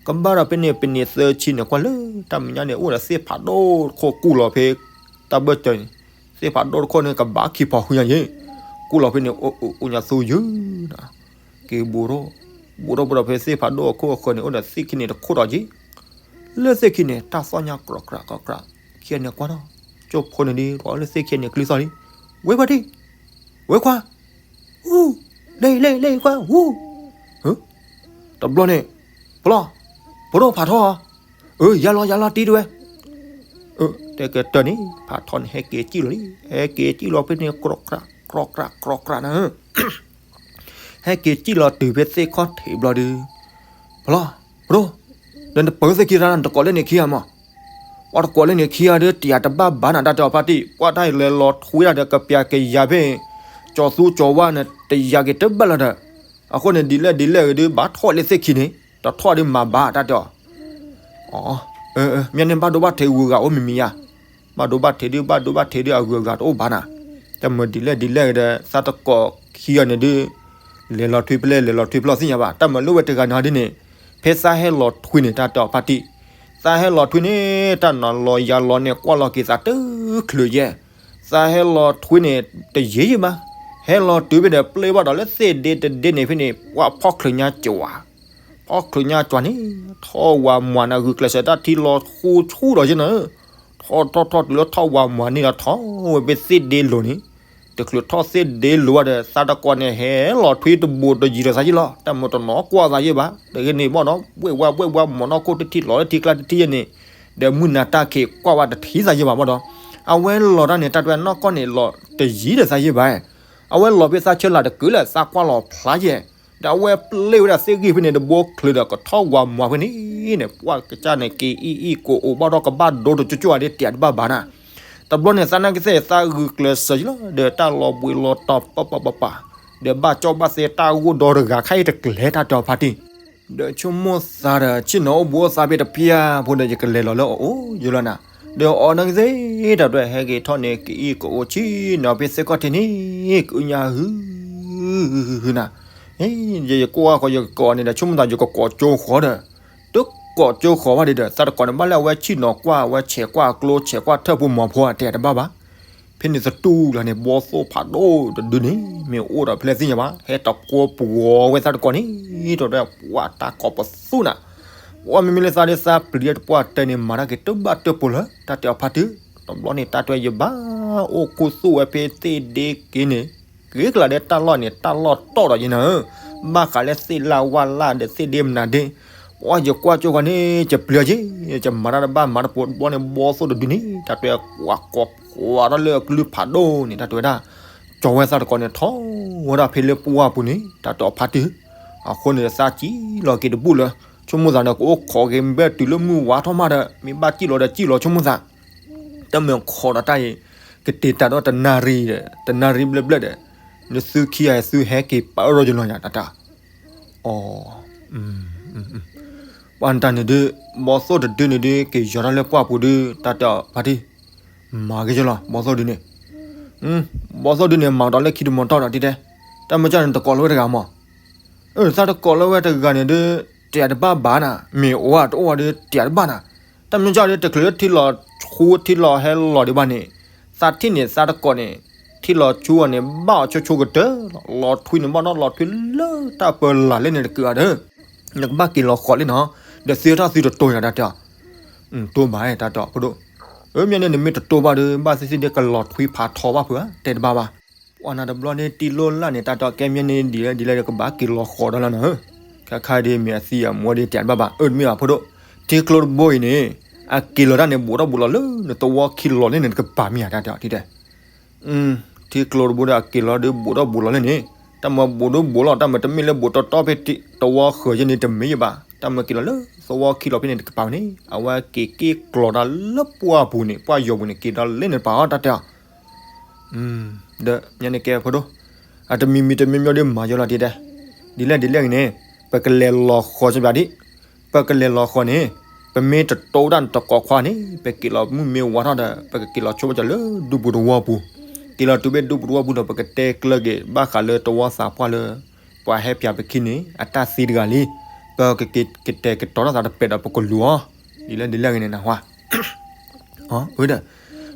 ကဘၣ်ဒီးဖဲန့ၣ် ပနံးသၢဆံန့ၣ် ကွၢ်လၢတၢ်မဲာ်ညါန့ၣ် အိၣ်ဒီးသ့ၣ်ဖးဒိၣ်တခိၣ်ကူၣ်လီၤဖဲ တၢ်ဘၢၣ်စၢၤန့ၣ်, သ့ၣ်ဖးဒိၣ်တခိၣ်န့ၣ် ကဘၣ်ခံဖီဃုညါယဲၢ်, ကူၣ်လီၤဖဲန့ၣ် အိၣ်ညါသူယုၢ်နၤ, က့ၤဘူးထီၣ်, ဘူးထီၣ်ဘူးဒီးဖဲသ့ၣ်ဖးဒိၣ်အခိၣ်အဃၢၤန့ၣ် အိၣ်ဒီးသ့ၣ်ခံန့ၣ်တခိၣ်ဒီးက့ၤ လၢသ့ၣ်ခံန့ၣ် တၢ်သီၣ်ညါကြီးကြးကြီးကြး, ခံဂၤန့ၣ်ကွၢ်ထီၣ်, ကၠိဖိန့ၣ်ဒီး လၢသ့ၣ်ခံန့ၣ် ကျံသီၣ်လံ, ဝဲဖါတံၢ်, ဝဲခွါ, အူ, လ့လ့လ့ခွါ, အူ, တဘျီန့ၣ်, ပျီ, ပဒိၣ်ဖးထီ, အၢ ယၤလီၤယၤလီၤတံၢ်တဝဲ, တဲကတၢၢ်န့ၣ် ဖးထီန့ၣ် ဟဲက့ၤစံၣ်လီၤလံ, ဟဲက့ၤစံၣ်လီၤဖဲန့ၣ် ကြီးကြးကြီးကြးနၤ ဟဲက့ၤစံၣ်လီၤတုၤဖဲသ့ၣ်ခီၣ်ထံးဘျီဒီး, ပျီ, ပဒိၣ်, ဒီးနပၢၤသ့ၣ်ခံရၣ် နတကိးလၢန့ၣ်ခံဂၤမး, အီၣ်တကိးလၢန့ၣ်ခံဂၤဒီး တယာ်တဘၣ်ဘၣ်နၤ တၢ်တဲအီၤဖါတံၢ်, ပှၤတၢ်လဲၤလီၤထွံတၢ်ဒီး ကပျၤကယၤဖဲ ကၠီၤသူကၠီၤဝါန့ၣ် တယာ်က့ၤတဘၣ်လၢၤဒီး, အဃိန့ၣ် ဒ်လဲၣ်ဒ်လဲၣ်ဂ့ၤဒီး ဘၣ်ထီၣ်လၢသ့ၣ်ခံန့ၣ် တထီၣ်ဒီးမၤဘၣ် တၢ်တဲအီၤ မ့ၢ်န့ၣ် ဘၣ်ဒိဘၣ်ထံးဂုၤဂၤအိၣ်မံၤမံၤယါ, ဘၣ်ဒိဘၣ်ထံးဒုး ဘၣ်ဒိဘၣ်ထံးဒုး အဂုၤအဂၤတအိၣ်ဘၣ်နၤ, တၢ်မၤဒ်လဲၣ်ဒ်လဲၣ်ဂ့ၤဒီး သးတကိးခံဂၤန့ၣ်ဒုး လဲၤလီၤထွံဖျဲၣ် လဲၤလီၤထွံဖျဲၣ်သ့ၣ်ညါဘၣ်, တၢ်မၤလိဝဲတဂၤန့ၣ်ဒ်န့ၣ်, ဖဲသးဟဲလီၤထွံန့ၣ် တၢ်တဲအီၤဖါတံၢ်, သးဟဲလီၤထွံန့ၣ် တၢ်နီၤလီၤယၤလီၤန့ၣ် ကွၢ်လီၤက့ၤသးတချုးယဲၢ်, သးဟဲလီၤထွံန့ၣ် တယံာ်ယံာ်ဘၣ်, ဟဲလီၤတုၤဖဲန့ၣ် ပျဲဘၣ်ဒီးလၢသ့ၣ်ဒ့တဒ့န့ၣ်ဖဲန့ၣ် ပှၤဖီၣ်ချုးညါကၠီၤဧါ ဖီၣ်ချုးညါကၠီၤန့ၣ် ထီၣ်ဝၤမွၤန့ၣ် ဂုာ်ကျဲးစၢးတၢ်ထံလီၤဃူဆူၣ်ဒီးယဲၢ်နၤ, ထီၣ်ထီၣ်ထီၣ်တုၤလၢထီၣ်ဝၤမွၤန့ၣ်ဒီး ထီၣ်ဝဲဖဲသ့ၣ်ဒ့လိၤန့ၣ်, တချုးထီၣ်သ့ၣ်ဒ့လိၤဘၣ်ဒီး သးတကိးန့ၣ် ဟဲလီၤထွံတဘိးတယံၤဒီးသးယဲၢ်လီၤ, တၢ်မၤတနီၤကွၢ်သးယဲၢ်ဘၣ်, ဒီးဂ့ၤန့ၣ်ဘၣ်ဒီး ဘှဲၣ်ဝါဘှဲၣ်ဝါ မီၤနီၢ်ခိၣ်တထံၣ်လီၤလၢထံကျါတထံၣ်ယဲၢ်န့ၣ်, ဒီးမုၢ်နၤတၢ်ခံးကွၢ်ဝဲတထံၣ်သးယဲၢ်ဘၣ်ဘၣ်ဒီး, အဝဲလီၤတၢ်န့ၣ် တၢ်တဲနီၢ်ကီၢ်န့ၣ် လီၤတယံၤဒီးသးယဲၢ်ဘၣ် အဝဲလီၤဖဲသးဆၢလၢ်တကုာ်လၢသးကွၢ်လီၤဖျါယဲၢ်, ဒီးအဝဲပျဲဝဲဒၣ်သ့ၣ်ဂံၢ်ဖဲန့ၣ် တဘိချၢးဒီးကထီၣ်ဝၤမွၤဖဲန့ၣ်န့ၣ် ပှၤကစၢ်န့ၣ် က့ၤအံၣ်အံၣ်ကိးအိၣ်ဘၣ်ဒီးကဘၣ်ဒိတကၠိကၠိဧါဒီး တယာ်တဘၣ်ဘၣ်နၤ, တဘျီန့ၣ် သးနာ်က့သ့ၣ်သးဂုာ်ကျဲးစၢးယဲၢ်လီၤ ဒီးတၢ်လီၤဘှံးလီၤတီၤပပပပၤ, ဒီးဘၣ်ကၠီဘၣ်သဲတၢ်ဂိၢ်ဒီတဂၤခါအံၤတကျဲ တၢ်တဲအီၤဖါတံၢ် ဒီးဆိကမိၣ်သးဒီး ဆ့ၣ်နီၤအိၣ်ဘူးအိၣ်သးဖဲတဖျၢၣ်ဖိဒီး ယကလဲၤလီၤလၢအအိၣ်ယိာ်လီၤနၤ, ဒီးအီၤနာ်က့သ့ၣ်တၢ်တဲ ဟဲက့ၤထီၣ်န့ၣ် ကအံၣ်ကအိၣ်ဆ့ၣ်နီၤဖဲသ့ၣ်ကီၢ်ထံးန့ၣ် ကအုညါဟု နၤ, ယကိးအါဃီ ယကကိးအီၤန့ၣ်ဒီး ဆိကမိၣ်သးယကကိးကၠိဃီဒီး, တကိးကၠိဃီဘၣ်ဒီး သးတကိးန့ၣ် ဘၣ်လၢအဝဲဆ့ၣ်နီၤကွၢ် အဝဲဆဲးကွၢ်အကျိ ဆဲးကွၢ်ထၢၣ်ဖိမီၤဖိ အတဲတဘၣ်ဘၣ် ဖဲန့ၣ်သတူၢ်လီၤန့ၣ် ဘီသိၣ်ဖးဒိၣ်တဒုန့ၣ် မ့ၢ်အိၣ်ဒီးဖဲလဲၣ်သ့ၣ်ညါဘၣ် ဟဲတကွီပှီၤဝဲသးတကိးန့ၣ် တၢ်တဲ ပှၤတၢ်ကီပသူနၤ, ပှၤမ့မ့ၢ်လၢသးဒ်သးပျံၤတပှၢ်တၢၢ်န့ၣ် မၤတၢ်က့ၤတဘၣ်တၢၢ်ပူၤလၢ တၢ်တဲအီၤဖါတံၢ်, တဘျီန့ၣ် တၢ်တဲယဘၣ်အိၣ်ခူသူၣ်ဝဲဖဲသ့ၣ်ဒ့က့ၤန့ၣ် က့ၤကလၤဒဲးတၢ်လီၢ်န့ၣ် တၢ်လီၢ်တီၢ်ဒီးယဲၢ်နၤဧၢ, ဘၣ်ဃးလၢသ့ၣ်လၢ်ဝၣ်လၢ်ဒီးသ့ၣ်ဒ့မနုၤဒ့, ပှၤယကွၢ်ကၠိဃီန့ၣ် ယပျံၤက့ၤ ယမၤတၢ်တဘၣ်မၤတပူၤ တဘျီန့ၣ် ဘီသိၣ်တဒုန့ၣ် တၢ်တဲ ကွၢ်ကွီၤကွီၤတၢ်လၢအကလုၢ်ဖးဒိၣ်န့ၣ် တၢ်တဲဝဲဒၣ် ကၠီၤဝဲသးတကိးန့ၣ် ထီၣ်ဝဲဒၣ်ဖဲလၢပှၢ်ပူၤန့ၣ် တၢ်တဲအီၤဖါတံၢ်, အဃိန့ၣ် သးစံၣ်လီၤက့ၤတဘူၣ်လၢ ဆိကမိၣ်သးန့ၣ် ကအိၣ်ခိးက့ၤဘဲတုၤလၢမုၢ်ဝါထီၣ်မးဒီး မ့ၢ်ဘၣ်စံၣ်လီၤဒီးစံၣ်လီၤ ဆိကမိၣ်သး တၢ်မ့ၢ်ခိးဒီးတၢ်အံၤ ကတ့ၤတၢ်ဒီးတနၣ်ရံၣ်ဒီး တနၣ်ရံၣ်ဘျဲၣ်ဘျဲၣ်ဒီး နသုခံဂၤသုဟဲက့ၤပာ်အၢၣ်ဒီးယလီၤညါ တၢ်တဲအီၤ, ပှၤနတၢ်န့ၣ်ဒုး ဘီသိၣ်တဒုန့ၣ်ဒုး က့ၤယီၤတၢ်လၢပှၢ်ပူၤဒုး တၢ်တဲအီၤဖါတံၢ်, မၤက့ၤယလီၤ ဘီသိၣ်ဒုန့ၣ်, ဘီသိၣ်ဒုန့ၣ် မၤကဒီးလၢခံတမီၤတီၢ်ဒီး တံၤတဲ, တၢ်မ့ၢ်ကၢ်န့ၣ် တကိးလၢဝဲတဂၤမး အၢ သးတကိးလၢဝဲတဂၤန့ၣ်ဒုး တယာ်တဘၣ်ဘၣ်နၤ, မ့ၢ်အိၣ်ဧါတအိၣ်ဧါဒုး တယာ်တဘၣ်နၤ, တၢ်မ့ၢ်ကၢ်ဒုး တချုးလၢထံလီၤဆူထံလီၤဟဲလီၤဒံးဘၣ်န့ၣ်, သးထံၣ်န့ၣ် သးတကိးန့ၣ် ထံလီၤဆူအီၤန့ၣ် ဘၣ်အီၤဆိဆိကတၢၢ်လီၤ, လီၤထွံန့ၣ် ဘၣ်နီၣ်လီၤထွံလၢတၢ်ပၢလၢ်လၢန့ၣ်တကးဒီး, နကဘၣ်က့ၤလီၤဃီၤလံနီၤ, ဒီးသုထီၣ်သုတတိၤယၤတၢ်တဲအီၤ, တိၤဘၣ်တၢ်တဲအီၤဖိဒိၣ်, အၢ မ့ၢ်န့ၣ် နမ့ၢ်တတိၤဘၣ်ဒီး ဘၣ်သ့ၣ်သ့ၣ်ဒ်ကလီၤထွံဖးထီဘၣ်ဖုးဧါ တဲတဘၣ်ဘၣ် ပှၤနၤတဘျီန့ၣ် တံၤလိၣ်လၢ်န့ၣ် တၢ်တဲအီၤကဲမ့ၢ်န့ၣ် ဒ်လဲၣ်ဒ်လဲၣ်ဒီး ကဘၣ်က့ၤလီၤဃီၤဒီးလီၤနၤဧၢ, ခါခါဒ်မ့ၢ်အသံအမူဒ်တယာ်တဘၣ်ဘၣ် အၢ တမ့ၢ်ဘၣ်ဖိဒိၣ်, ထံကျိတဘိအံၤန့ၣ် အက့ၤလီၤတၢ်န့ၣ် ဘူးထီၣ်ဘူးလီၤလၢနသဝီခံလီၤလၢန့ၣ် နကပၤမ့ၢ်ဧါ တၢ်တဲအီၤဒ်လဲၣ် ထံကျိတဘိဒီး အက့ၤလီၤဒီးဘူးထီၣ်ဘူးလီၤလၢန့ၣ်, တၢ်မၤဘူးဒီးဘူးလီၤ တၢ်မၤတမ့ၢ်လၢဘူးတီတီဖဲ သဝီဃၢၤယဲၢ်န့ၣ် တမ့ၢ်ယဘၣ်, တၢ်မၤက့ၤလီၤလၢသဝီခံလီၤဖဲန့ၣ် တကပၤဝဲန့ၣ် အဝဲက့ၤက့ၤကျီၤတၢ်လၢပှၢ်ပူၤန့ၣ် ပှၢ်ယီၤပူၤန့ၣ် က့ၤဒီးလၢန့ၣ်တပၤအီၤ တၢ်တဲအီၤ ဒီးညါန့ၣ်ကဲဖိဒိၣ်, အတမံၤမံၤတမံၤမံၤဒီးမၤယိလီၤတံၢ်တဲ, ဒ်လဲၣ်ဒ်လဲၣ်ဂ့ၤန့ၣ်, ပကလဲၤလီၤဃီၤစဘၣ်ဒံး, ပကလဲၤလီၤဃီၤန့ၣ်, ပမ့ၢ်တတိၤတၢ်တကိးခွါန့ၣ် ပက့ၤလီၤမုၢ်မ့ၢ်ဝါထီၣ်ဒီး ပကက့ၤလီၤဆိကမိၣ်ကီၤလၢဒူပူၤသဝီပူၤ, က့ၤလီၤတုၤဖဲဒူပူၤသဝီပူၤဒီး ပကတဲကျၢၤက့ၤ ဘၣ်ဃးလၢတဝီသးပှၢ်လၢ ပှၤဟဲပၠးပခံန့ၣ် အတၢ်သံတဂၤလံ, ပကက့ၤကတဲာ်ကတီၤထီၣ်သးတပဲာ်ဒီးပကလူၤအီၤ, ဒ်လဲၣ်ဒ်လဲၣ်ဂ့ၤန့ၣ်နၢ်ဟူဧါ ဝဲဒီး,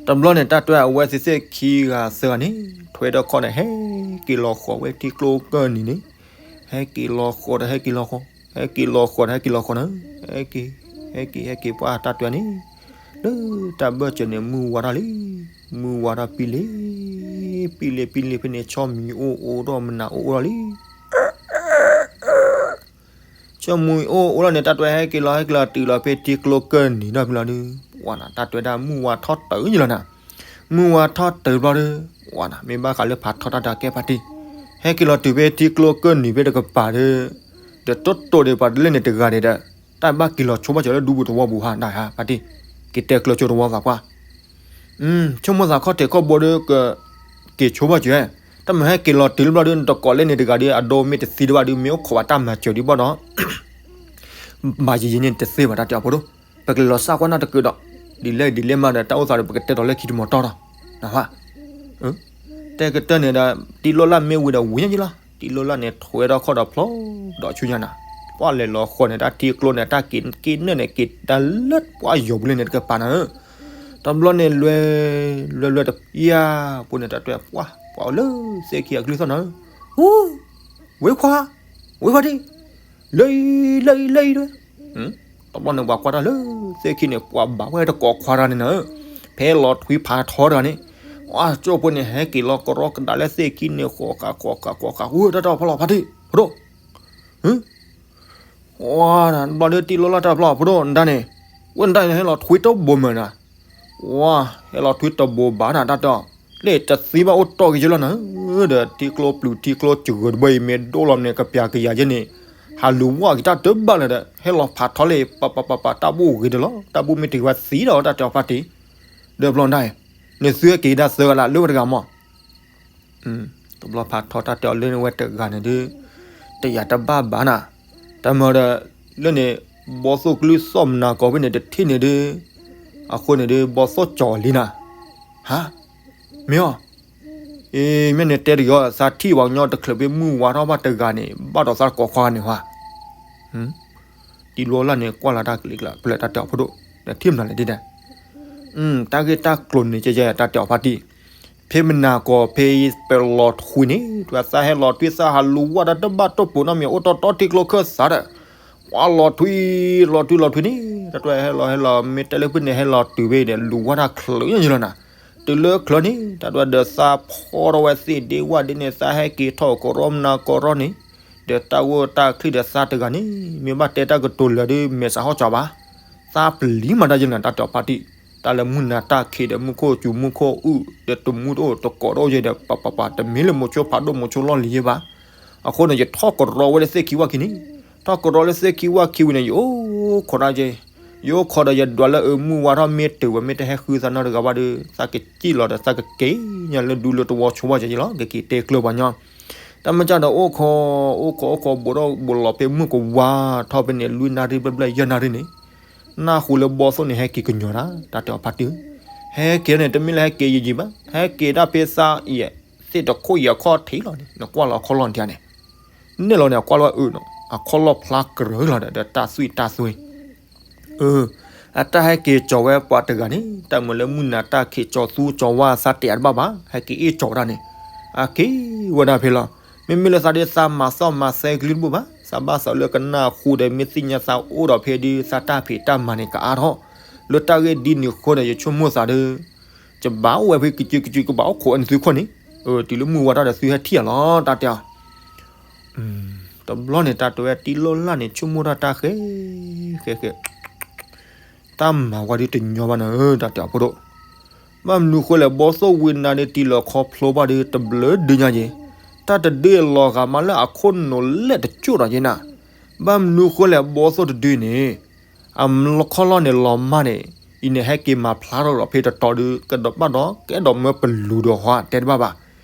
တဘျီန့ၣ် တၢ်တဲအဝဲသ့ၣ်သ့ၣ်ခံဂၤသၢဂၤန့ၣ် ထွဲဒီးခီၣ်န့ၣ် ဟဲက့ၤလီၤဃီၤဝဲထံကျိကၢၢ်နံၤန့ၣ်, ဟဲက့ၤလီၤဃီၤဒီးဟဲက့ၤလီၤဃီၤ, ဟဲက့ၤလီၤဃီၤဒီးဟဲက့ၤလီၤဃီၤန့ၣ်, ဟဲက့ၤ, ဟဲက့ၤ ဟဲက့ၤ ပှၤတၢ်တဲန့ၣ်, လၢတၢ်ဘၢၣ်စၢၤန့ၣ် မုၢ်ဝါထီၣ်လံ, မုၢ်ဝါထီၣ်ပံလ့ၤ, ပံလ့ၤပံလ့ၤဖဲန့ၣ် ဆီမံၤအိၣ်အိၣ်ဒီးမနၤအိၣ်အိၣ်လီၤလံ ဆိမိၣ်အိၣ်အိၣ်လီၤန့ၣ် တၢ်တဲဟဲက့ၤလီၤ ဟဲက့ၤလီၤတုၤလီၤဖဲထံကျိကၢၢ်နံၤဒီးဖဲလီၤဒီး, ပှၤနၤ တၢ်တဲဒၣ်မုၢ်ဝါထီၣ်တုၤယလီၤနၤ, မုၢ်ဝါထီၣ်တုၤဘျီဒီး, ပှၤနၤ မ့ၢ်ဘၣ်ဃးလၢဖးထီတၢ်တဲကဲဖါတံၢ်, ဟဲက့ၤလီၤတုၤဖဲထံကျိကၢၢ်နံၤဖဲတကပၤဒီး, ဒီးတိၢ်တိၢ်ဒီးပှၤတလဲၣ်န့ၣ်တဂၤန့ၣ်ဒီး, တၢ်ဘၣ်က့ၤလီၤဆိဘၣ်စၢၤလၢဒူပူၤသဝီပူၤဟါ နၤဧါ ဖါတံၢ်, က က့ၤတဲကျၢၤကၠိတဝီသးပှၢ်, ဆိကမိၣ်သးခီၣ်ထံးခီၣ်ဘိဒီး ကက့ၤဆိဘၣ်စၢၤ, တၢ်မုာ်ဟဲက့ၤလီၤတုၤလၢဘျီဒီး နတကိးလဲၣ်န့ၣ်တဂၤဒီး အဒိမ့ၢ်တသံတဘၣ်ဒီး မ့ၢ်အိၣ်ခိးဘၣ်တၢ်မၤစၢၤဒံးဘၣ်ဒီး ဘၣ်ယံာ်ယံာ်န့ၣ်တသ့ဘၣ် တၢ်တဲအီၤဖိဒိၣ်, ပကလဲၤလီၤစၢ်ကွၢ်နီတကုာ်ဒီး, ဒ်လဲၣ်ဒ်လဲၣ်မးဒီး တၢ်အိၣ်သးဒီး ပကတဲဒီးလၢခံတမီၤတီၢ်ဒီး, နဝဲ တဲကတၢၢ်န့ၣ်ဒီး တံၤလိၣ်လၢ်မ့ၢ်ဝံၤဒီးဝံၤညါယံလီၤ, တံၤလိၣ်လၢ်န့ၣ် ထွဲထီၣ်ခီၣ်ဒီးဖျိဒီးဆူညါနၤ, ပှၢ်လဲၤလီၤဃီန့ၣ် တၢ်ထံကျိန့ၣ် တၢ်က့ၤက့ၤနၢ်န့ၣ် က့ၤတၢ်လၢပှၢ်ယီၤပူၤလၢန့ၣ်တကပၤနၤဧၢ, တဘျီန့ၣ်လွဲ လွဲလွဲတပျၢ်ပူၤန့ၣ် တၢ်တွဲပှၢ် ပှၢ်အိၣ်လၢသ့ၣ်ခံအကလုၢ်သီၣ်နၤဧၢ, ဝ့ခွါ, ဝ့ခွါဒံ, လၢအံၤ လၢအံၤ လၢအံၤဒၣ် တဘျီန့ၣ် ပှၤကွၢ်တၢ်လၢသ့ၣ်ခံန့ၣ် ပှၤဘၣ်ဝဲတကိးခွါတဂၤန့ၣ်နၤဧၢ, ဖဲလီၤထွံဖးထီတဂၤန့ၣ်, အကၠိၣ်ဖိန့ၣ် ဟဲက့ၤလီၤကရီကဒါလၢသ့ၣ်ခံန့ၣ် ဃီဃာ်ဃီဃာ်ဃီဃာ် ဝဲတၢ်တၢ်ဖီလီၤဖါတံၢ် ဖိဒိၣ်, ဝါ ဘျီဒီးတံၤလိၣ်လၢ်တၢ်ဖီလီၤဖိဒိၣ် နတၢ်န့ၣ်, ဝဲနတၢ်န့ၣ် ဟဲလီၤထွံတဘိမၢ်နၤ ဝါ ဟဲလီၤထွံတဘိဘၣ်နၤ တၢ်တဲအီၤ, လၢတသံဘၣ်အိၣ်တီၢ်က့ၤယလီၤနၤဧၢ, ဒီးထံကျိပျုၤထံကျိစှၤတဘိအံၤ မ့ၢ်ဒိၣ်လီၤမ့ၢ်န့ၣ် ကပျၢ်ကယၤယဲန့ၣ်, ဟးလူၤဝါက့ၤတၢ်တဘၣ်လၢၤဒီး ဟဲလီၤဖးထီလၢ ပပပပ တၢ်ဘူၣ်ဂ့ၤဒီးလီၤ, တၢ်ဘူၣ်မ့ၢ်တဂ့ၤဝဲသံဒီး တၢ်တဲအီၤဖါတံၢ်, ဒီးဘျီနတၢ်အံၤ, နသုဟဲက့ၤဒၣ်သၢဂၤလၢလၢဝဲတဂၤမး တဘျီဖးထီတၢ်တဲအီၤလၢန့ၣ်ဝဲတဂၤန့ၣ်ဒုး, တယာ်တဘၣ်ဘၣ်နၤ, တၢ်မၤဒီး, လၢန့ၣ်, ဘီသိၣ်ကလုၢ်သီၣ်မနၤကီၢ်ဖဲန့ၣ်တထံၣ်န့ၣ်ဒုး, အဃိန့ၣ်ဒုး ဘီသိၣ်ကၠီၤလံနၤ, ဟါ, မ့ၢ်အီၤ, အ့ မ့ၢ်န့ၣ်တဲတဂ့ၤအီၤ သးထံၣ်ပှၤကညီတချုးဖဲမုၢ်ဝါထီၣ်ဘၣ်တဂၤန့ၣ် ဘၣ်ဒီးသးတကိးခွါန့ၣ်ဟါ တံၤလိၣ်လၢ်န့ၣ် ကွၢ်လီၤတၢ်ကလံၤကျါ ဖဲလဲၣ်တၢ်တဲအီၤဖိဒိၣ်, နထံၣ်မနုၤလဲၣ်ဒ်ဒဲး, တၢ်ဂ့ၢ်တၢ်ကျိၤန့ၣ် ကဲကဲတၢ်တဲအီၤဖါတံၢ်, ဖဲမနၤကီၢ်ဖဲပလီၤထွံန့ၣ် တၢ်သးဟဲလီၤထွံသးဟးလူၤဝါတၢ်တဘၣ်တိၢ်ပူၤနီတမံၤ အိၣ်တီၢ်တီထံကျိခၢၣ်သးဒီး, ပှၤလီၤထွံ, လီၤထွံလီၤထွံန့ၣ် တၢ်တွဲဟဲလီၤဟဲလီၤ မ့ၢ်တဲလၢဖုန့ၣ် ဟဲလီၤတုၤဖဲဒီး လူၤဝါတၢ်ချၢးညါယလီၤနၤ, တုၤလၢချၢးန့ၣ် တၢ်တွဲဒီးသးဖီထီၣ်ဝဲသ့ၣ်ဒ့ဝၣ်ဒ့န့ၣ် သးဟဲက့ၤထီၣ်ကရီမနၤကီၢ်ရီန့ၣ် ဒီးတၢ်ဂိၢ်တၢ်ချံဒီးသးတဂၤန့ၣ် မ့ၢ်ဘၣ်တဲတၢ်ကတိၤလၢာ်ဒီး မဲာ်ဆှးဟီၣ်ကၠီၤဘၣ်, သးပျံၤမးတၢ်ယဲၢ်နၤ တၢ်တဲအီၤဖါတံၢ်, တၢ်လၢမုၢ်နၤတၢ်ခံးဒီး မူခိၣ်စူၤမူခိၣ်အုၣ် ဒီးတမူတအိၣ်တကိးတအိၣ်ယဲဒီး ပပပ တမ့ၢ်လၢမိၤဆိဖးဒိၣ်မိၤဆိလီၢ်လံၤယဲဘၣ်, အဃိန့ၣ် ယထီၣ်ကရီဝဲလၢသ့ၣ်ခံဝၣ်ခံန့ၣ်, ထီၣ်ကရီလၢသ့ၣ်ခံဝၣ်ခံဝံၤန့ၣ် ယအိၣ်ခိးဒၣ်ယဲ, ယအိၣ်ခိးဒီးယဒွးလၢအမုၢ်ဝါထီၣ်မ့ၢ်တုၤဝဲ မ့ၢ်တဟဲဃုသးနီတဂၤဘၣ်ဒီး သးကစံၣ်လီၤဒီးသးကက့ၤညါလၢဒူလၢတဝီဆိဝၣ်ယဲယလီၤ ကက့ၤတဲကျၢၤပှၤညီ တၢ်မ့ၢ်ကၢ်ဒီးအိၣ်ခိး, အိၣ်ခိးအိၣ်ခိး ဘူးထီၣ်ဘူးလီၤဖဲမုၢ်ကဝါထီၣ်ဖဲန့ၣ် လွံၢ်နၣ်ရံၣ်ဘျဲၣ်ဘျဲၣ်ယဲၢ်နၣ်ရံၣ်န့ၣ်, နၢ်ဟူလၢဘီသိၣ်န့ၣ် ဟဲက့ၤကညီၤတၢ် တၢ်တဲအီၤဖါတံၢ်, ဟဲက့ၤန့ၣ် တမ့ၢ်လၢဟဲက့ၤယံာ်ယံာ်ဘၣ် ဟဲက့ၤဒၣ်ဖဲသးအံၤသ့ၣ်တခိၣ်အံၤအခီၣ်ထံးလီၤန့ၣ် နကွၢ်လီၤအခီၣ်လီၢ်ဒ်န့ၣ်, နဲၣ်လီၤန့ၣ် အကွၢ်လီၤအုးနီၤ အခီၣ်လီၢ်ဖျါကရၢလီၤဒီး ဒီးတၢ်သွံၣ်တၢ်သွဲ အတၢ်ဟဲက့ၤကၠီၤဝဲပှၤတဂၤန့ၣ် တၢ်မုာ်လၢမုၢ်နၤတၢ်ခံးကၠီၤသူကၠီၤဝါသးတဲတဘၣ်ဘၣ် ဟဲက့ၤအ့ၣ်ကၠီၤဝဲဒၣ်န့ၣ်, အက့ၤဝဲဒၣ်ဖဲလီၤ, မ့မ့ၢ်လၢသးဒီးသးမၤသီၣ်မၤသဲကလုၢ်တဘိဘၣ် သးဘၣ်သးလၢကနၢ်ဟူဒီးမ့ၢ်သ့ၣ်ညါသးအိၣ်ဒီးဖဲဒုးသးတၢ်ဖံးတၢ်မၤန့ၣ်ကအါထီၣ်, လၢတၢ်ဂ့ၢ်ဒ်န့ၣ်အဃိဒီး ယဆိကမိၣ်သးဒီး ယဘၣ်အိၣ်ဝဲဖဲကစုကစုကဘၣ်အိၣ်ခိးအနသုခီၣ်န့ၣ်, တုၤလၢမုၢ်ဝါထီၣ်ဒီးသုဟဲထံၣ်အီၤလီၤ တၢ်တဲအီၤ တဘျီန့ၣ် တၢ်တဲဝဲတံၤလိၣ်လၢ်န့ၣ် ဆိကမိၣ်တၢ်တၢ်ဃဲ, ဃဲဃဲ, တၢ်မၤဝဲဒုးတညီဘၣ်နၤဧၢ တၢ်တဲအီၤဖိဒိၣ်, ဘၣ်မနုၤဃိလဲၣ် ဘီသိၣ်ဝံနါဒုးတံၤလီၤခီဖျိဘၣ်ဒီးတဘျၢဒုညါယဲ, တၢ်တဒုအလီၤဂာ်မးလၢအခိၣ်နူာ်လဲၣ်တကၠိၢ်ဒီးယဲနၤ, ဘၣ်မနုၤဃိလဲၣ် ဘီသိၣ်တဒုန့ၣ် အမလီခီၣ်လီၢ်န့ၣ်လီၤမၢ်န့ၣ်, အံၤန့ၣ်ဟဲက့ၤမၤဖျါထီၣ်ဒီးဖဲတတီၤဒုး ကဒီးဘၣ်ဒီးကဲဒီးမၢပလူၤဒီးဟီတဲတဘၣ်ဘၣ်,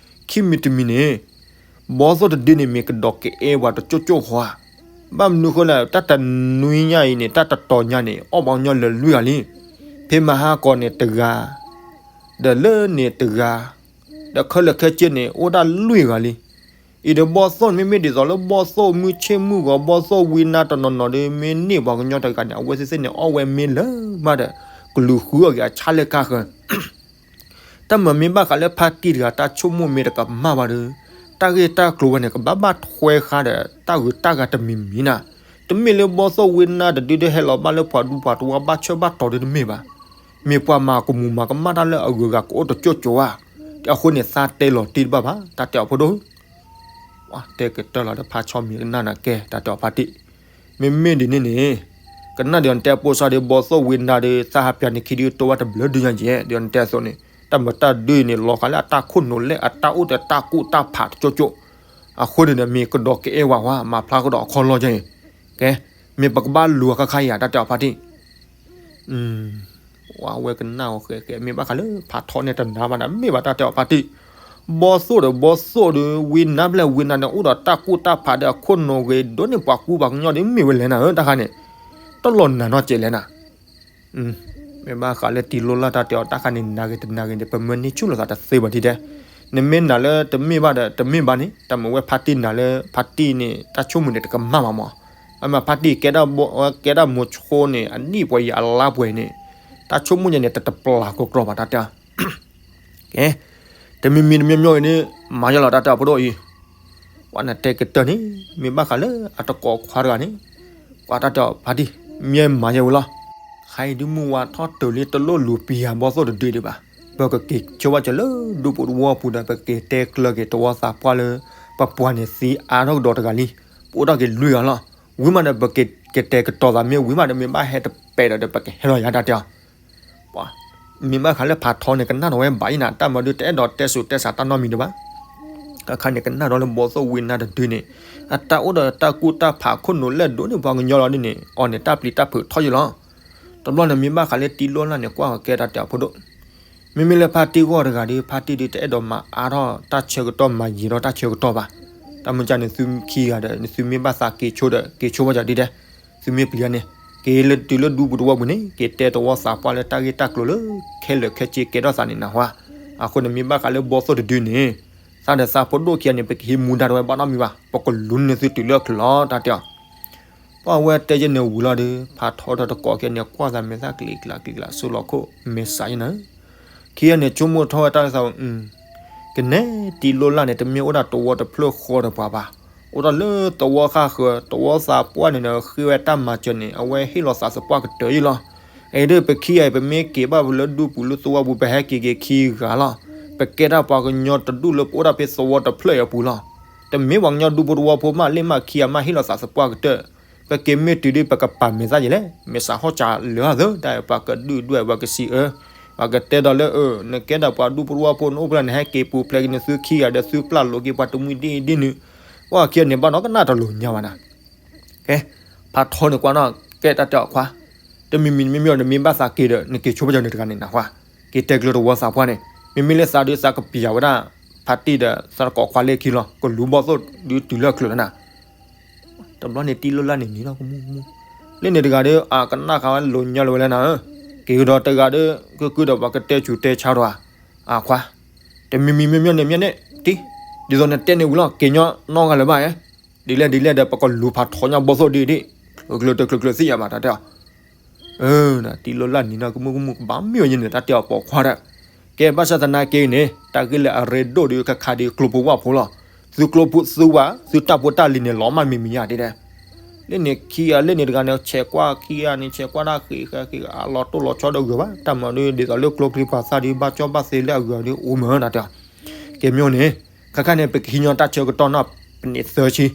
ခံမံၤတမံၤန့ၣ်, ဘီသိၣ်တဒုန့ၣ်မ့ၢ်ကဒီးကအဲၣ်ပှၤတကၠိၢ်ကၠိၢ်ဟီဧါ, ဘၣ်မနုၤဃိလဲၣ် တၢ်တနွံညါအံၤန့ၣ် တၢ်တတီၤညါန့ၣ် အီၣ်ပှၤကညီလၢာ်လွံၢ်ဂၤလံ, ဖဲမဟါကီးန့ၣ်တဂၤ, ဒီးလၢန့ၣ်တဂၤ, ဒီးခဲလၢာ်ခဲဆ့န့ၣ် အိၣ်ဒၣ်လွံၢ်ဂၤလံ. အံၤဒီးဘီၣ်သိၣ်န့ၣ် မ့မ့ၢ်ဒ်သိးလၢဘီၣ်သိၣ်မုၢ်ဆ့ၣ်မုၢ်ဂီၤ ဘီၣ်သိၣ်ဝံနါတနီၤနီၤဒီး မ့ၢ်န့ၢ်ပှၤကညီတဂၤန့ၣ် အဝဲသ့ၣ်သ့ၣ်န့ၣ် အီၣ်ဝဲမ့ၢ်လၢမးဒီး ကလူၤဃုအီၤဂ့ၤအဆၣ်လၢကါဃၢၤ တၢ်မၤမ့ၢ်ဘၣ်ဃးလၢဖါတံၢ်တဂၤ တၢ်ဆိကမိၣ်မ့ၢ်တကမၣ်ဘၣ်ဒီး တၢ်ဂ့ၢ်တၢ်ကျိၤဝဲန့ၣ် ကဘၣ်ဘၣ်ထွဲဃါဒီးတၢ်ဂုၤတၢ်ဂၤတမံၤမံၤနၤ. တမ့ၢ်လၢဘီၣ်သိၣ်ဝံနါတဒုဒုးဟဲလီၤဘၣ်လၢပှၤဒူပှၤတဝါဘၣ်ဆၢဘၣ်တီၤဒုတမ့ၢ်ဘၣ်. မ့ၢ်ပှၤမၤကမူၤမၤကမၣ်တၢ်လၢအဂုၤအဂၤကအိၣ်တကၠိၢ်ကၠိၢ်ဧါ. အဃိန့ၣ်သးတဲလီၤတံၢ်တဘၣ်ဘၣ် တၢ်တဲအီၤဖိဒိၣ် တဲကတၢၢ်လီၤဒီးဖါဆီမံၤကနၣ်နၤကဲ တၢ်တဲအီၤဖါတံၢ်. မ့မ့ၢ်ဒ်န့ၣ်န့ၣ် ကနၣ်ဒ်အီၤနတဲပိစါဒီးဘီၣ်သိၣ်ဝံနါဒီး သးဟးပၠးန့ၣ်ခံဒုတိၢ်ဘၣ်တဘျၢဒုညါယဲၢ် ဒ်အီၤနတဲအသိးန့ၣ် တၢ်မၤတၢ်ဒုအံၤန့ၣ် လီၤဃာ်လၢအတၢ်ခိၣ်နူာ်လဲၣ် အတၢ်အိၣ်ဒီးတၢ်ကူၣ်တၢ်ဖးတကၠိၢ်ကၠိၢ်. အဃိန့ၣ်ဒီး မ့ၢ်ကဒီးကအဲၣ်ဝဲဝါ မၤဖျါကဒီးအခီၣ်လီၢ်ယဲၢ်အံၤ ကဲ မ့ၢ်ပကဘၣ်လူၤအခါခါယၤ တၢ်တဲအီၤဖါတံၢ်. ဝဲကနၣ်အီၤဃဲးဃဲး မ့ၢ်ဘၣ်ဃးလၢဖးထီန့ၣ်တနာ်ဘၣ်န့ၣ် မ့ၢ်ဘၣ်တၢ်တဲအီၤဖါတံၢ်, ဘီသိၣ်ဒီးဘီသိၣ်ဒီး ဝံနါဘျဲၣ်ဝံနါန့ၣ် အိၣ်ဒီးတၢ်ကူၣ်တၢ်ဖးဒီးအခိၣ်နူာ်ဂ့ၤ ဒိးန့ၢ်ပှၤကူပှၤကညီဒီး မ့ၢ်ဝဲလဲၣ်နၤဧၢ တၢ်ခါန့ၣ်, တလီၤနာ်နီတစဲးလဲၣ်နၤ မ့ၢ်ဘၣ်ဃးလၢတံၤလိလၢ်တၢ်တဲအီၤတၢ်ခါန့ၣ် နာ်ဂ့ၤတနာ်ဂ့ၤန့ၣ် ပမၢန့ၢ်ဆူၣ်လိာ်သးတသ့ဘၣ်ဒ်ဒဲး, နမ့ၢ်နာ်လၢတမ့ၢ်ဘၣ်ဒီး တမ့ၢ်ဘၣ်န့ၣ် တၢ်မ့ၢ်ဝဲဖါတံၢ်နာ်လၢ ဖါတံၢ်န့ၣ် တၢ်ဆိကမိၣ်န့ၣ် တကမၣ်ဘၣ်မး, အမ့ၢ်ဖါတံၢ်ကဲဒၣ်မိၤဆိန့ၣ် အနံၣ်ပှဲၤယံၤအလါပှဲၤန့ၣ် တၢ်ဆိကမိၣ်ယဲန့ၣ် တတပျၢ်ကီကီဘၣ်တၢ်တဲ ကဲ, တမံၤမံၤတမံၤမံၤအံၤန့ၣ် မၤယလီၤတၢ်တဲအဖိဒိၣ်အံၤ, ပှၤနတဲကတၢၢ်န့ၣ် မ့ၢ်ဘၣ်ဃးလၢအတကိးခွါတဂၤန့ၣ်, ပှၤတၢ်တဲအီၤဖါတံၢ် မ့ၢ်မၤယဲဝဲလီၤ, ခါအံၤဒုးမုၢ်ဝါထီၣ်တုၤလံ တလိၣ်လူၤပံၤယၤဘီသိၣ်တဒုဒံးဘၣ်, ပကက့ၤဆိဘၣ်စၢၤလၢဒူပူၤတဝီပူၤဒီး ပကက့ၤတဲကျၢၤက့ၤတဝီသးပှၢ်လၢ ပပှၤန့ၣ်သံအါထီၣ်ကဒီးတဂၤလံ, ပအိၣ်ထီၣ်က့ၤလွံၢ်ဂၤလီၤ, ဝံၤမးဒီး ပကကတဲာ်ကတီၤသးမ့ၢ်ဝံၤမးဒီး မ့ၢ်ဘၣ်ဟဲတပဲာ်ဒီး ပကဟဲလီၤယၤတၢ်တဲအီၤ ပှၤ, မ့ၢ်ဘၣ်ဃးလၢဖးထီန့ၣ် ကနၣ်ထီၣ်ဝဲဘၣ်အံၤနၤ တၢ်မၤဒုးတအဲၣ်ဒိးတဲစူးတဲစးတၢ်နီတမံၤဒံးဘၣ်, အခါန့ၣ် ကနၣ်ထီၣ်လၢဘီသိၣ်ဝံနါတဒုန့ၣ် အတၢ်အိၣ်ဒီးတၢ်ကူၣ်တၢ်ဖးခိၣ်နူာ်လဲၣ်ဒိးန့ၢ်ပှၤကညီလီၤဒ်န့ၣ် အီၤန့ၣ်တၢ်ပျံၤတၢ်ဖုးထီၣ်ယံလီၤ, တဘျီန့ၣ် မ့ၢ်ဘၣ်ဃးလၢတံၤလိလၢ်န့ၣ် ကွၢ်ကဲတၢ်တဲအဖိဒိၣ် မ့မ့ၢ်လၢဖါတံၢ်ဂီၢ်တဂၤဒီး ဖါတံၢ်ဒုးတအဲၣ်ဒိးမၤအါထီၣ်တၢ်ဆၢကတီၢ်မၤယံၤထီၣ်တၢ်ဆၢကတီၢ်ဘၣ်, တၢ်မုၢ်ကၢ်န့ၣ် သုခံဂၤဒီး သုမ့ၢ်ဘၣ်သးက့ၤဆိဒီး က့ၤဆိဘၣ်ယၤဒ်ဒဲး, သုမ့ၢ်ပျံၤန့ၣ် က့ၤလၢတုၤလၢဒူပူၤတဝီပူၤန့ၣ် က့ၤတဲတဝီသးပှၢ်လၢတၢ်ဂ့ၢ်တၢ်ကျိၤလၢ ခဲလၢာ်ခဲဆ့ကဲထီၣ်သးန့ၣ်နၢ်ဟူဧါ, အဃိန့ၣ်မ့ၢ်ဘၣ်ဃးလၢဘီသိၣ်တဒုန့ၣ် သးဒီးသးဖိဒိၣ်ခံဂၤန့ၣ် ပကဟံးမူဒါတဝဲဘၣ်နီတမံၤဘၣ် ပကလူၤန့ၢ်သုတုၤလၢအချုးလီၤ တၢ်တဲအီၤ ပှၤဝဲတဲယဲန့ၣ်ဝံၤလီၤဒီး ဖးထီဒီးတကိးခံဂၤန့ၣ် ကွၢ်သးမဲာ်သၣ်ကလံၤကျါကလံၤကျါ ဆူလီၤခိၣ်မဲာ်ဆှးယဲနၤဧၢ, ခံဂၤန့ၣ် ဆိကမိၣ်ထီၣ်ဝဲတၢ်သးဝဲ, ကနဲ တံၤလိလၢ်န့ၣ် တမ့ၢ်အိၣ်ဒၣ်တဝီတဖျၢၣ်ဃီဒီးပှၤဘၣ်, အိၣ်ဒၣ်လၢသဝီဃၣ်ဃၢၤ သဝီသးပှၢ်န့ၣ်ဒီး ဃ့ဝဲတၢ်မၤစၢၤန့ၣ် အဝဲဟ့ၣ်လီၤသးသပှၢ်ကတၢၢ်အံၤလီၤ, အံၤဒီးပခံဂၤအံၤ ပမ့ၢ်က့ၤဘၣ်လၢဒူပူၤလၢသဝီပူၤ ပဟဲက့ၤက့ၤခံဂၤလီၤ, ပကဲဒၣ်ပှၤကညီတဒူၣ်လၢပအိၣ်ဒၣ်ဖဲသဝီတဖျၢၣ်အံၤအပူၤလီၤ, တမ့ၢ်ပှၤကညီဒူဖိတဝီဖိမး လ့ၣ်မးခံဂၤမးဟ့ၣ်လီၤသးသပှၢ်ကတၢၢ်, ပက့ၤမ့ၢ်တုၤဒီး ပကပာ်မဲာ်သၣ်ယဲလဲၣ်, မဲာ်ဆှးဟီၣ်စၢ်လၢအသၢ တၢ်ပှၤကဒုၣ်ဒွဲၣ်ပှၤကစံးအၢ, ပှၤကတဲဒီးလၢအၢ နကဲဒၣ်ပှၤဒူဖိတဝီဖိ နအိၣ်ဖဲလဲၣ် နဟဲက့ၤပူၤဖျဲးက့ၤန့ၣ် သုခံဂၤဒီးသုပျၢ်လိာ်က့ၤပှၤတမှံဒ်ဒ်နုၤ, ပှၤခံဂၤန့ၣ် ဘၣ်ဒီးကနၣ်တလိၤညါဘၣ်နၤ ကဲ, ဖးထီန့ၣ်ကွၢ်နီၣ်ကဲတၢ်တဲအီၤခွါ, တမံၤမံၤမ့မ့ၢ်အီၤ နမ့ၢ်ဘၣ်သးက့ၤဒီး နက့ၤဆိဘၣ်ယၤန့ၣ်တဂၤန့ၣ်နၢ်ဟူဧါ, က့ၤတဲကျၢၤတဝီသးပှၢ်န့ၣ်, မ့မ့ၢ်လၢသးဒုးသးကပျံၤဝဲဒၣ် ဖါတံၢ်ဒီးသးတကိးခွါလၢခံလီၤ ကလူၤဘီသိၣ်ဒုးတုၤလၢအချုးလီၤနၤ တဘျီန့ၣ်တံၤလိလၢ်န့ၣ်နံၤလီၤကမူကမူ, လၢန့ၣ်တဂၤဒီး အကနၣ်ဃာ်ဝဲလိာ်ညါလၢၤဝဲလဲၣ်နၤဧၢ, က့ၤကဒီးတဂၤဒီး ကုၢ်ကုၢ်ဒီးပှၤကတဲဆူးတဲဆါဒီးဧါ, အခွါ, တမံၤမံၤမ့မ့ၢ်အီၤန့ၣ်မ့ၢ်န့ၣ် တံၤ, ဒ်သိးနတဲန့ၣ်ဝံၤလီၤ က့ၤညီနီၢ်ဂၤလၢၤဘၣ်ဧါ, ဒ်လဲၣ်ဒ်လဲၣ်ဒီး ပကလူၤဖးထီညီဘီသိၣ်ဒ်ဒ်, ချုးချုးတချုးချုးသ့ၣ်ညါဘၣ်တၢ်တဲအီၤ တံၤလိလၢ်နံၤလီၤကမူကမူ ကဘၣ်မ့ၢ်ဝဲယဲန့ၣ် တၢ်တဲအီၤပိာ်ခွါဒီး, ကဲဘၣ်ဆၣ်သနာ်က့န့ၣ် တၢ်ဂ့ၢ်လၢအရ့ဒိၣ်ဒီး ခါခါဒီးကျိဖိဝၣ်ဖိလီၤ, သုကျိဖိသုဝၣ် သုတၢ်ဖိတၢ်လံၤန့ၣ် လီၤမၢ်မံၤမံၤယါဒ်ဒဲး, လၢန့ၣ်ခံဂၤလၢန့ၣ်တဂၤန့ၣ် ဆဲးကွၢ်ခံဂၤန့ၣ် ဆဲးကွၢ်တၢ်ဃံးဃဲဃံး အလီၤတိၢ်လီၤဆီဒီးဂုၤဘၣ် တၢ်မၤဒ်သိးလၢကျိချံပှၤသၣ်ဒ်ဘၣ်ကၠီဘၣ်သ့လၢအဂုၤအီၤဒ်အိၣ်မးတၢ်တဲအီၤ, ကဲမ့ၢ်န့ၣ်, ခါခါန့ၣ် ပကဟံးညီတၢ်ဆၢကတီၢ်နီၣ် ပန့ၢ်သၢဆံ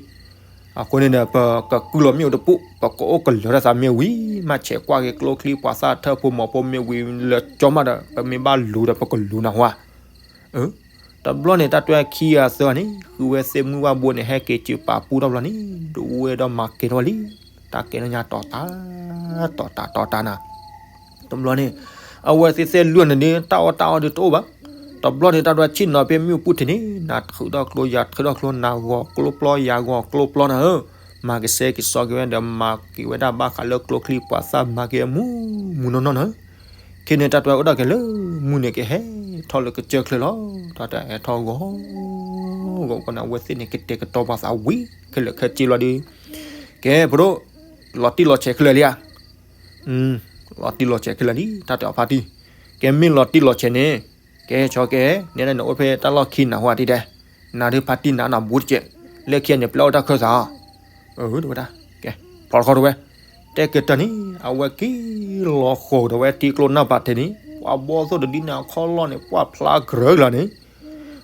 အဃိန့ၣ်ဒီး ပကကုၢ်လီၤမ့ၣ်အူတပူၤ ပကအိၣ်ကလၢၤတၢ်သးမ့ၢ်ဝံၤ မ့ၢ်ဆဲးကွၢ်က့ၤကျိချံပှၤသၣ်ထၢၣ်ဖိမီၤဖိမ့ၢ်ဝံၤလၢကၠီမးဒီး ပမ့ၢ်ဘၣ်လူၤဒီးပကလူၤနၢ်ဟူဧါ, တဘျီန့ၣ် တၢ်တဲခံဂၤသၢဂၤန့ၣ် ဃုဝဲသ့ၣ်မုၢ်ဝၣ်ဘိန့ၣ် ဟဲက့ၤစၢၤပာ်ပူထီၣ်ဘျီန့ၣ် ဒဝဲဒီးမၤကဲၤထီၣ်ဝဲလံ, တၢ်ကဲၤထီၣ်ညါတီၤတၢ်, တီၤတၢ်တီၤတၢ်နၤ တဘျီန့ၣ် အဝဲသ့ၣ်သ့ၣ်လွံၢ်န့ၣ်ဒီး တၢ်အီၣ်တၢ်အီဒီးတအိၣ်ဘၣ်. တဘျီန့ၣ် တၢ်ဒွဲဆ့ၣ်နီၤဖဲမ့ၣ်အူပူၤထံးန့ၣ် နၤထုးထီၣ်ကျိယၤထုးထီၣ်ကျိ နၤဂီၤကျိပျီယၤဂီၤကျိပျီနၤဧၢ, မၤကစဲက့ၤစီက့ၤဝဲဒီး မၤက့ၤဝဲဒၣ်ဘၣ်ဃးလၢကျိချံပှၤသၣ်မၤက့ၤအမူမူနီၢ်နီၢ်နၤဧၢ. ခဲန့ၣ် တၢ်ဒွဲအိၣ်ဒၣ်က့ၤလၢမုၢ်န့ၣ်ကဟဲထီၣ်လၢကစၢၢ်ချၢလီၤ. တၢ်ဒွဲဟဲထီၣ်ဂီၤဂီၤန့ၣ် အဝဲသ့ၣ်န့ၣ် ကတဲာ်ကတီၤပှၤသးဝံၤခဲလၢာ်ခဲဆ့လီၤဒီး ကဲ ဖိဒိၣ်, လီၤတံၢ်လီၤဆဲးခဲလၢာ်လံဧါ. လီၤတံၢ်လီၤဆဲးခဲလၢာ်လံ တၢ်တဲအီၤဖါတံၢ်. ကဲမ့ၢ်လီၤတံၢ်လီၤဆဲးန့ၣ် ကဲဆီကဲ နဲဒၣ်န့ၣ်အိၣ်ဖဲတၢ်လီၢ်ခံနၢ်ဟူဧါဒ်တဲ, နၤဒုးဖါတံၢ်နၤနၢ်ဘူးတကဲး, လၢခံန့ၣ် ပျဲအိၣ်တၢ်ခၢၣ်သးဧါ. အၢ တဝဲဒၣ်, ကဲ ဖီၣ်လီၤခီတဝဲ, တဲကတၢၢ်န့ၣ် အဝဲက့ၤလီၤဃီၤဒီးဝဲထံကျိနၢ်ပၢၢ်ထံးန့ၣ် ပှၤဘီၣ်သိၣ်တဒုန့ၣ် အခီၣ်လီၢ်န့ၣ် ပှၢ်ဖျါကရၢကလၤန့ၣ်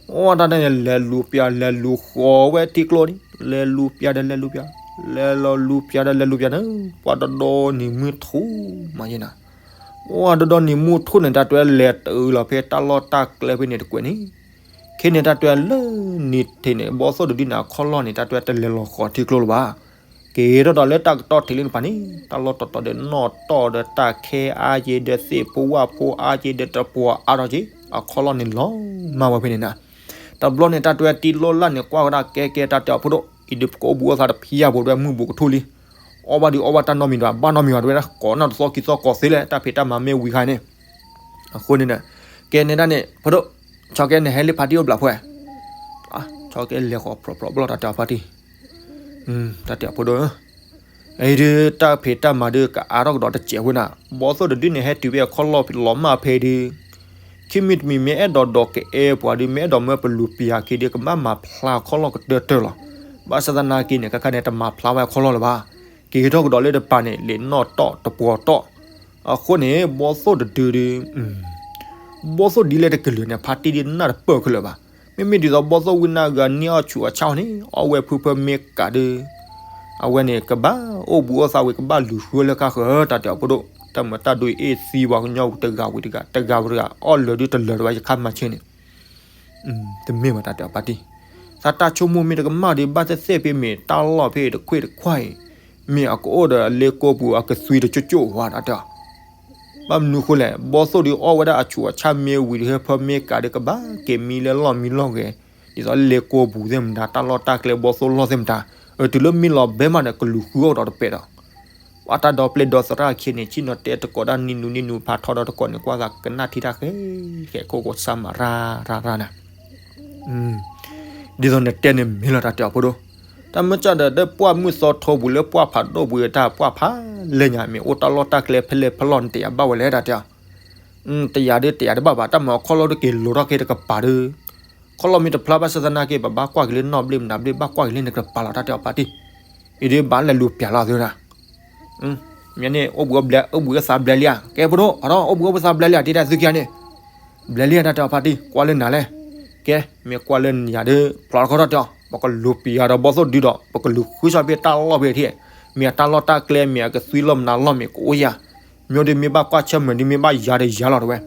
အိၣ်တၢ်န့ၣ် လဲၤလူၤပျၢၤ လဲၤလူၤဃီၤဝဲထံကျိန့ၣ် လဲၤလူၤပျၢၤဒီးလဲၤလူၤပျၢၤ, လဲၤလီၤလူၤပျၢၤဒီးလဲၤလူၤပျၢၤန့ၣ် ပှၤဒီဒီနံၤမုၢ်ထူၣ်မးယဲနၤ, ပှၤဒီဒီနံၤမုၢ်ထူၣ်န့ၣ် တၢ်တွဲလဲၤတုၤလီၤဖဲတၢ်လီၢ်တၢ်ကျဲဖဲန့ၣ်တကွဲးန့ၣ်, ခဲန့ၣ်တၢ်တွဲလၢနံၤထံးန့ၣ် ဘီၣ်သိၣ်တဒုန့ၣ် အခီၣ်လီၢ်န့ၣ် တၢ်တွဲတလဲၤလီၤဃီၤထံကျိလၢၤဘၣ်. က့ၤထီၣ်ဒီးလၢတၢ်ကတီၢ်ထံးလံတဖၣ်န့ၣ် တၢ်လီၢ်တတီၤဒီးနီၢ်တီၢ်ဒီးတၢ်ခဲအါက့ ဒီးသ့ၣ်ဖိဝၣ်ဖိအါက့ ဒီးတပှီၤအါထီၣ်က့ အခီၣ်လီၢ်န့ၣ်လီၤမၢ်ဝဲဖဲန့ၣ်နၤ. တဘျီန့ၣ် တၢ်တဲဝဲတံၤလိလၢ်န့ၣ် ကွၢ်ဝဲဒၣ်ကဲကဲ တၢ်တဲအီၤဖိဒိၣ် အံၤဒုးပကအိၣ်ဘှံးအိၣ်သါတဖံးယၢ်ဖိ တဲဝဲမုၢ်ဘူးကထူၣ်လံ. အီၣ်ဘၣ်ဒုးအီၣ်ဘၣ်တၢ်နီတမံၤဒီး ဘၣ်နီတမံၤဘၣ် တဲဝဲဒၣ် ကိးနၢ်တသီခံသီကိးသ့လဲၣ် တၢ်ဖံးတၢ်မၤမ့ၢ်ဝံၤခါန့ၣ်. အဃိန့ၣ်ဒီး ကဲန့ၣ်ဒၣ်န့ၣ် ဖိဒိၣ် ဆီကဲန့ၣ်ဟဲလံဖါတံၢ်အိၣ်ဘျးဖဲ ဆီကဲလဲၤဃီၤဖျိးဖျိးဘျီၣ် တၢ်တဲအီၤဖါတံၢ် တၢ်တဲအီၤဖိဒိၣ်ဧၢ, အံၤဒုးတၢ်ဖံးတၢ်မၤဒုးကအါထီၣ်ကဒီးတစဲးဝဲနၤ, ဘီသိၣ်တဒုန့ၣ် ဟဲတုၤဖဲအခီၣ်လီၢ်လီၤမၢ်ဖဲဒုး, ခံမံၤတမံၤမ့ၢ်အဲၣ်ဒိးဒီးကအဲပှၤဒုး မ့ၢ်အဲၣ်ဒိးမၢပလူၤပျၢၤက့ၤဒုး ကဘၣ်မၤဖျါအခီၣ်လီၢ်ကတၢၢ်တၢၢ်လီၤ. ဘၣ်ဆၣ်သနာ်က့န့ၣ် ခဲခါန့ၣ် တမၤဖျါဝဲအခီၣ်လီၢ်လၢၤဘၣ်. က့ၤထီၣ်ကဒီးလၢတပၤန့ၣ် လံာ်နီၢ်တီၢ်တပှီၤတီၢ်. အဃိန့ၣ် ဘီသိၣ်တဒုဒုး ဘီသိၣ်ဒ်လဲၣ်တကလုာ်န့ၣ် ဖါတံၢ်ဒုးနၢ်တပၢၢ်ခဲလၢာ်ဘၣ်. မ့မ့ၢ်ဒ်သိးဘီသိၣ်ဝံနၢ်ဂၤန့ၢ်အီၣ်ဆူးအဆါအီၤန့ၣ် အီၣ်ဝဲဖုဖၢမ့ၢ်ကးဒုး အဝဲန့ၣ် ကဘၣ်အိၣ်ဘှံးအိၣ်သါဝံၤ ကဘၣ်လူၤဃုလၢကါဃၢၤ တၢ်တဲအီၤဖိဒိၣ်, တၢ်မၤတၢ်ဒိအ့ၣ်သံပှၤကညီတဂၤဝံၤတဂၤ တဂၤဝံၤတဂၤ အီၣ်လၢာ်ဒုးတလၢာ်တဝဲ ယခါမၤဆၢန့ၣ် တမ့ၢ်ဘၣ် တၢ်တဲအီၤဖါတံၢ်, သးတၢ်ဆိကမိၣ်မ့ၢ်တကမၣ်ဒုး ဘၣ်သ့ၣ်သ့ၣ်ဖဲမ့ၢ်တၢ်လီၢ်ဖဲတခွ့ၣ်တခွါအံၤ မ့ၢ်အကအိၣ်ဒီးလ့ကိပူၤအကသွံတကၠိၣ်ကၠိၣ်ဝဲ တၢ်တဲအီၤ ဘၣ်မနုၤဃိလဲၣ်, ဘီသိၣ်ဒုးအီၣ်ဝဲဒၣ်အဆူးအဆါမ့ၢ်ဝံၤဒုး ဟဲဖၢမ့ၢ်ကးဒုး ကဘၣ်က့ၤမံလၢလီၢ်မံလီၢ်ဂဲၤ, ဒ်သိးလ့ကိပူၤသ့ၣ်မတၤ တၢ်လီၢ်တၢ်ကျဲဘီသိၣ်လီၢ်သ့ၣ်မတၤ, တုၤလၢမံလီၤဘဲမးဒီး ကလူၤဃုအီၣ်ကဒီးတပဲာ်ဒီး ပှၤတၢ်ဒီပျဲၢ်ဒီသရၣ်ခံန့ၣ် ဆ့ၣ်နီၤတဲတကိးဒၣ်နံၤနူနံၤနူ ဖးထီဒီးတကိးန့ၣ် ကွၢ်သးကနၣ်ထံတၢ်ဃဲ ဃဲခိၣ်ကိးဆၣ်မၤရၣ်ရၣ်ရၣ်နၤ ဒ်သိးနတဲန့ၣ်မ့ၢ်လီၤ တၢ်တဲအီၤဖိဒိၣ်, တၢ်မ့ၢ်ကၢ်ဒီး ဒီးပှၢ်မုၢ်သီထိပူၤလၢပှၢ်ဖးဒိၣ်ပူၤတၢ်ပှၢ်ဖးလဲၢ်ညါ မ့ၢ်အိၣ်တၢ်လီၢ်တၢ်ကျဲဖဲလဲၣ်ဖဲလဲၣ်နတယာ်ဘၣ်ဝဲလဲၣ် တၢ်တဲအီၤ, တယာ်ဒုးတယာ်တဘၣ်ဘၣ် တၢ်မၤအခီၣ်လီၢ်ဒုးက့ၤလိၤထီၣ်က့ၤတကပၤဒုး ခီၣ်လီၢ်မ့ၢ်တဖျါဘၣ်ဆၣ်သနာ်က့ ပဘၣ်ကွၢ်က့ၤလၢနီၢ်ဘျ့ၣ်မနၤဘျ့ၣ် ဘၣ်ကွၢ်က့ၤလၢနကပၤလီၤ တၢ်တဲအီၤဖါတံၢ်, အံၤဒုးဘၣ်လဲၤလူၤပျၢၤလီၤသုနၤ မ့ၢ်န့ၣ် အိၣ်ဘှံးအိၣ်ဘှံးအိၣ်သါဘျဲလံဧါ, ကဲဖိဒိၣ် အဒီးအိၣ်ဘှံးအိၣ်သါဘျဲလံဧါ တံၤတၢ်သုခံဂၤန့ၣ်, ဘျဲလံဧါ တၢ်တဲအီၤဖါတံၢ် ကွၢ်လၢနၤလဲၣ်, ကဲမ့ၢ်ကွၢ်လၢနၤဒုး ဖျိးတခီထီၣ်တဲအီၤ ပကလူၤပျၢၤဒီးဘီသိၣ်ဒုဒီး ပကလူၤဃုဆၢဖဲတၢ်လီၢ်ဖဲထံၣ်, မ့ၢ်အတၢ်လီၢ်တၢ်ကျဲ မ့ၢ်အကသွံလီၢ်မနုၤလီၢ်မ့ၢ်ကအိၣ်ယၤ, မ့ၢ်ဒုးမ့ၢ်ဘၣ်ကွၢ်ဆၢၣ်မဲာ်ဒုးမ့ၢ်ဘၣ်ယၤဒီးယၤလီၤတဝဲ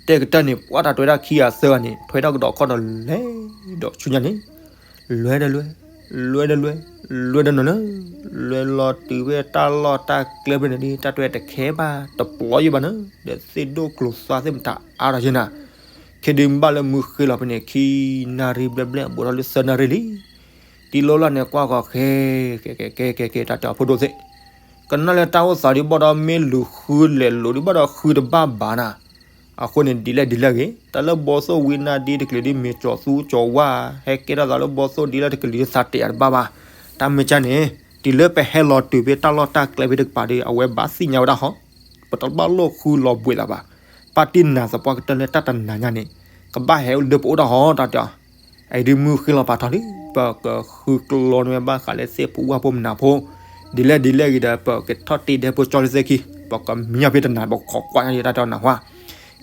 တဲကတၢၢ်န့ၣ် ပှၢ်တၢ်တဲဝဲဒၣ်ခံဂၤသၢဂၤန့ၣ် ထွဲထီၣ်ကဒီးခီၣ်ဒီးလဲၤဒီးဆူညါန့ၣ်, လဲၤဒီးလဲၤ, လဲၤဒီးလဲၤ, လဲၤဒီးနၤလၢ, လဲၤလီၤတုၤဖဲတၢ်လီၢ်တၢ်ကျဲဖဲန့ၣ်ဒ် တၢ်တဲဝဲတခဲဘၣ် တပျီယံၤဘၣ်နၤ, ဒီးသ့ၣ်ဒိၣ်ကျိၤသွါသ့ၣ်မတၤအါထီၣ်ယံၤနၤ, ခဲဒုးဘၣ်လၢမုၢ်ဃ့လီၤဖဲန့ၣ် ခံနၣ်ရံၣ်ဘျဲၣ်ဘျဲၣ် ဘူးထီၣ်လၢသၢနၣ်ရံၣ်လံ တံၤလိလၢ်န့ၣ်ကွၢ်ဃီၤဃဲ, ကဲကဲကဲကဲကဲ တၢ်တဲအီၤဖိဒိၣ်သ့ၣ်, ကနၣ်လၢတၢ်အိၣ်သးဒုးဘၣ်ဒီးမ့ၢ်လူၤဃုလဲၤလိၤဒုးဘၣ်ဒီးဃုတဘၣ်ဘၣ်နၤ, အဃိန့ၣ်ဒ်လဲၣ်ဒ်လဲၣ်ဂ့ၤ တၢ်လၢဘီသိၣ်ဝံနၢ်ဒ်တကလုာ်ဒ်မ့ၢ်ကၠီၤသူကၠီၤဝါ, ဟဲကဲထီၣ်သးလၢဘီသိၣ်ဒ်လဲၣ်တကလုာ်ဒ်သးတဲယၤတဘၣ်ဘၣ်, တၢ်မ့ၢ်ကၢ်န့ၣ် တုၤလၢပဟဲလီၤတုၤဖဲတၢ်လီၢ်တၢ်ကျဲဖဲတကပၤဒုး အဝဲဘၣ်သ့ၣ်ညါဝဲဒၣ်ဟီ, ပတဘၣ်လိၣ်ဃုလီၤဘှံးသးဘၣ်, ပၢ်တံၢ်နၤသပှၢ်ကတၢၢ်လၢတၢ်တနၤညါန့ၣ်, ကဘၣ်ဟဲလၢပအိၣ်တၢ်ဟီ တၢ်တဲအီၤ အံၤဒုးမုၢ်ဃ့လီၤပာ်ထီၣ်လံ ပကဃုကျီန့ၢ်ဝဲဘၣ်ဃးလၢသ့ၣ်ဖိဝၣ်ဖိမနၤဖိ, ဒ်လဲၣ်ဒ်လဲၣ်ဂ့ၤဒီး ပကထီၣ်တ့ဒဲဖိကၠီလၢသ့ၣ်ခံ, ပကမံညါဖဲတနၤ ပကခိးကွၢ်ညါယတၢ်တဲအီၤနၢ်ဟူဧါ,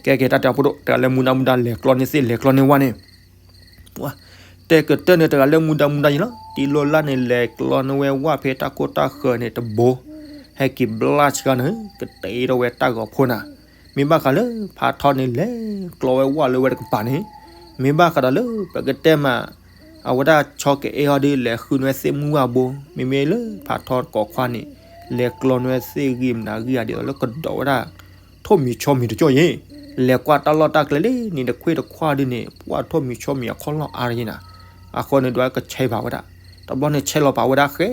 ကဲကဲ တၢ်တဲအီၤဖိဒိၣ် တဂၤလၢမူဒါမူဒါလဲၤကျီန့ၢ်သ့ၣ် လဲၤကျီန့ၢ်ဝၣ်န့ၣ် တဲကတၢၢ်န့ၣ် တဂၤလၢမူဒါမူဒါယံၤလီၤ, တံၤလိလၢ်န့ၣ် လဲၤကျီန့ၢ်ဝဲဝၣ်ဖဲတၢ်ခိၣ်တၢ်ဃၢၤန့ၣ်တဘိ, ဟဲက့ၤဘျၣ်ဆှါန့ၣ် ကတဲထီၣ်ဝဲတၢ်ဂီၤဖိနၤ, မ့ၢ်ဘၣ်ဃးလၢဖးထီန့ၣ် လဲၤကျီဝဲဝၣ်လၢဝဲတကပၤန့ၣ်, မ့ၢ်ဘၣ်ဃးဒီးလၢပကတဲမး အဝဲဒၣ်ဆီကအဲၢ်အီၤဒုး လဲၤဃုန့ၢ်ဝဲသ့ၣ်မုၢ်ဝၣ်ဘိ, မ့မ့ၢ်လၢဖးထီကိးခွါန့ၣ် လဲၤကျီန့ၢ်ဝဲသ့ၣ်ဂံၢ်မနၤဂံၢ်ဧါ ဒ်သိးလၢကဒီးဝဲဒၣ် ထိၣ်မံၤဆီမံၤတကၠိၢ်ယံၤ, လဲၤကွၢ်တၢ်လီၢ်တၢ်ကျဲလံန့ၣ် တခွ့ၣ်တခွါဒုးန့ၣ် ပှၢ်ထိၣ်မံၤဆီမံၤအခီၣ်လီၢ်အါတယံၤနၤ, အဃိန့ၣ် ဒွးကဆဲးဘၣ်ဝဲဒၣ်, တဘျီန့ၣ် ဆဲးလီၤပာ်ဝဲဒၣ်ဃဲ,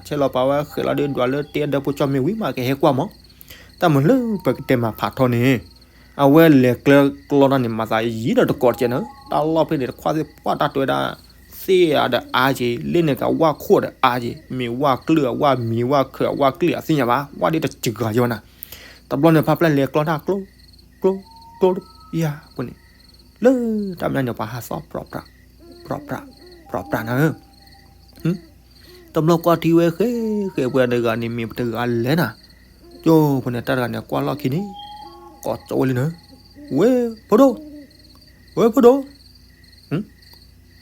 ဆဲးလီၤပာ်ဝဲဃဲလီၤဒုး ဒွးလၢတ့အဒၢဖိကၠီမ့ၢ်ဝံၤမး ကဟဲကွၢ်မး, တၢ်မၤလၢပကတဲမးဖးထီန့ၣ်, အဝဲလဲၤကျီကျီတၢ်န့ၣ် မၤသးယံၤဒီးတကိးတကဲးနၤ, တၢ်လီၢ်ဖဲန့ၣ် တခွါသ့ၣ်ပှၢ်တၢ်တဲဝဲဒၣ် သ့ၣ်အါဒီးအါက့ၤ, လ့န့ၣ်ကဝၣ်ခိၣ်ဒီးအါက့ၤ, မ့ၢ်ဝၣ်ကျုၢ်အဝၣ်မံၤဝၣ်ခၢးအဝၣ်ကျ့အသ့ၣ်ညါဘၣ်, ဝၣ်ဒ်တစှၤယံၤဘၣ်နၤ, တဘျီန့ၣ် ဖါပျဲၢ်လဲၤကျီတၢ်ကျိ ကျိ ကျိ ယၤပူၤန့ၣ်, လၢတၢ်မနုၤန့ၣ် ပှၤဟးသီၣ် ပြးပြး ပြးပြး ပြးပြးနၤဧၢ တဘျီကွၢ်ထံဝဲဃဲ ဃဲပှဲၤတဂၤန့ၣ် မ့ၢ်ပတဂၤလဲၣ်နၤ, ကၠိဖိန့ၣ် တၢ်တဂၤန့ၣ် ကွၢ်လီၢ်ခံန့ၣ် ကိးကၠီဝဲလံနၤ, ဝဲ ဖိဒိၣ်, ဝဲဖိဒိၣ်,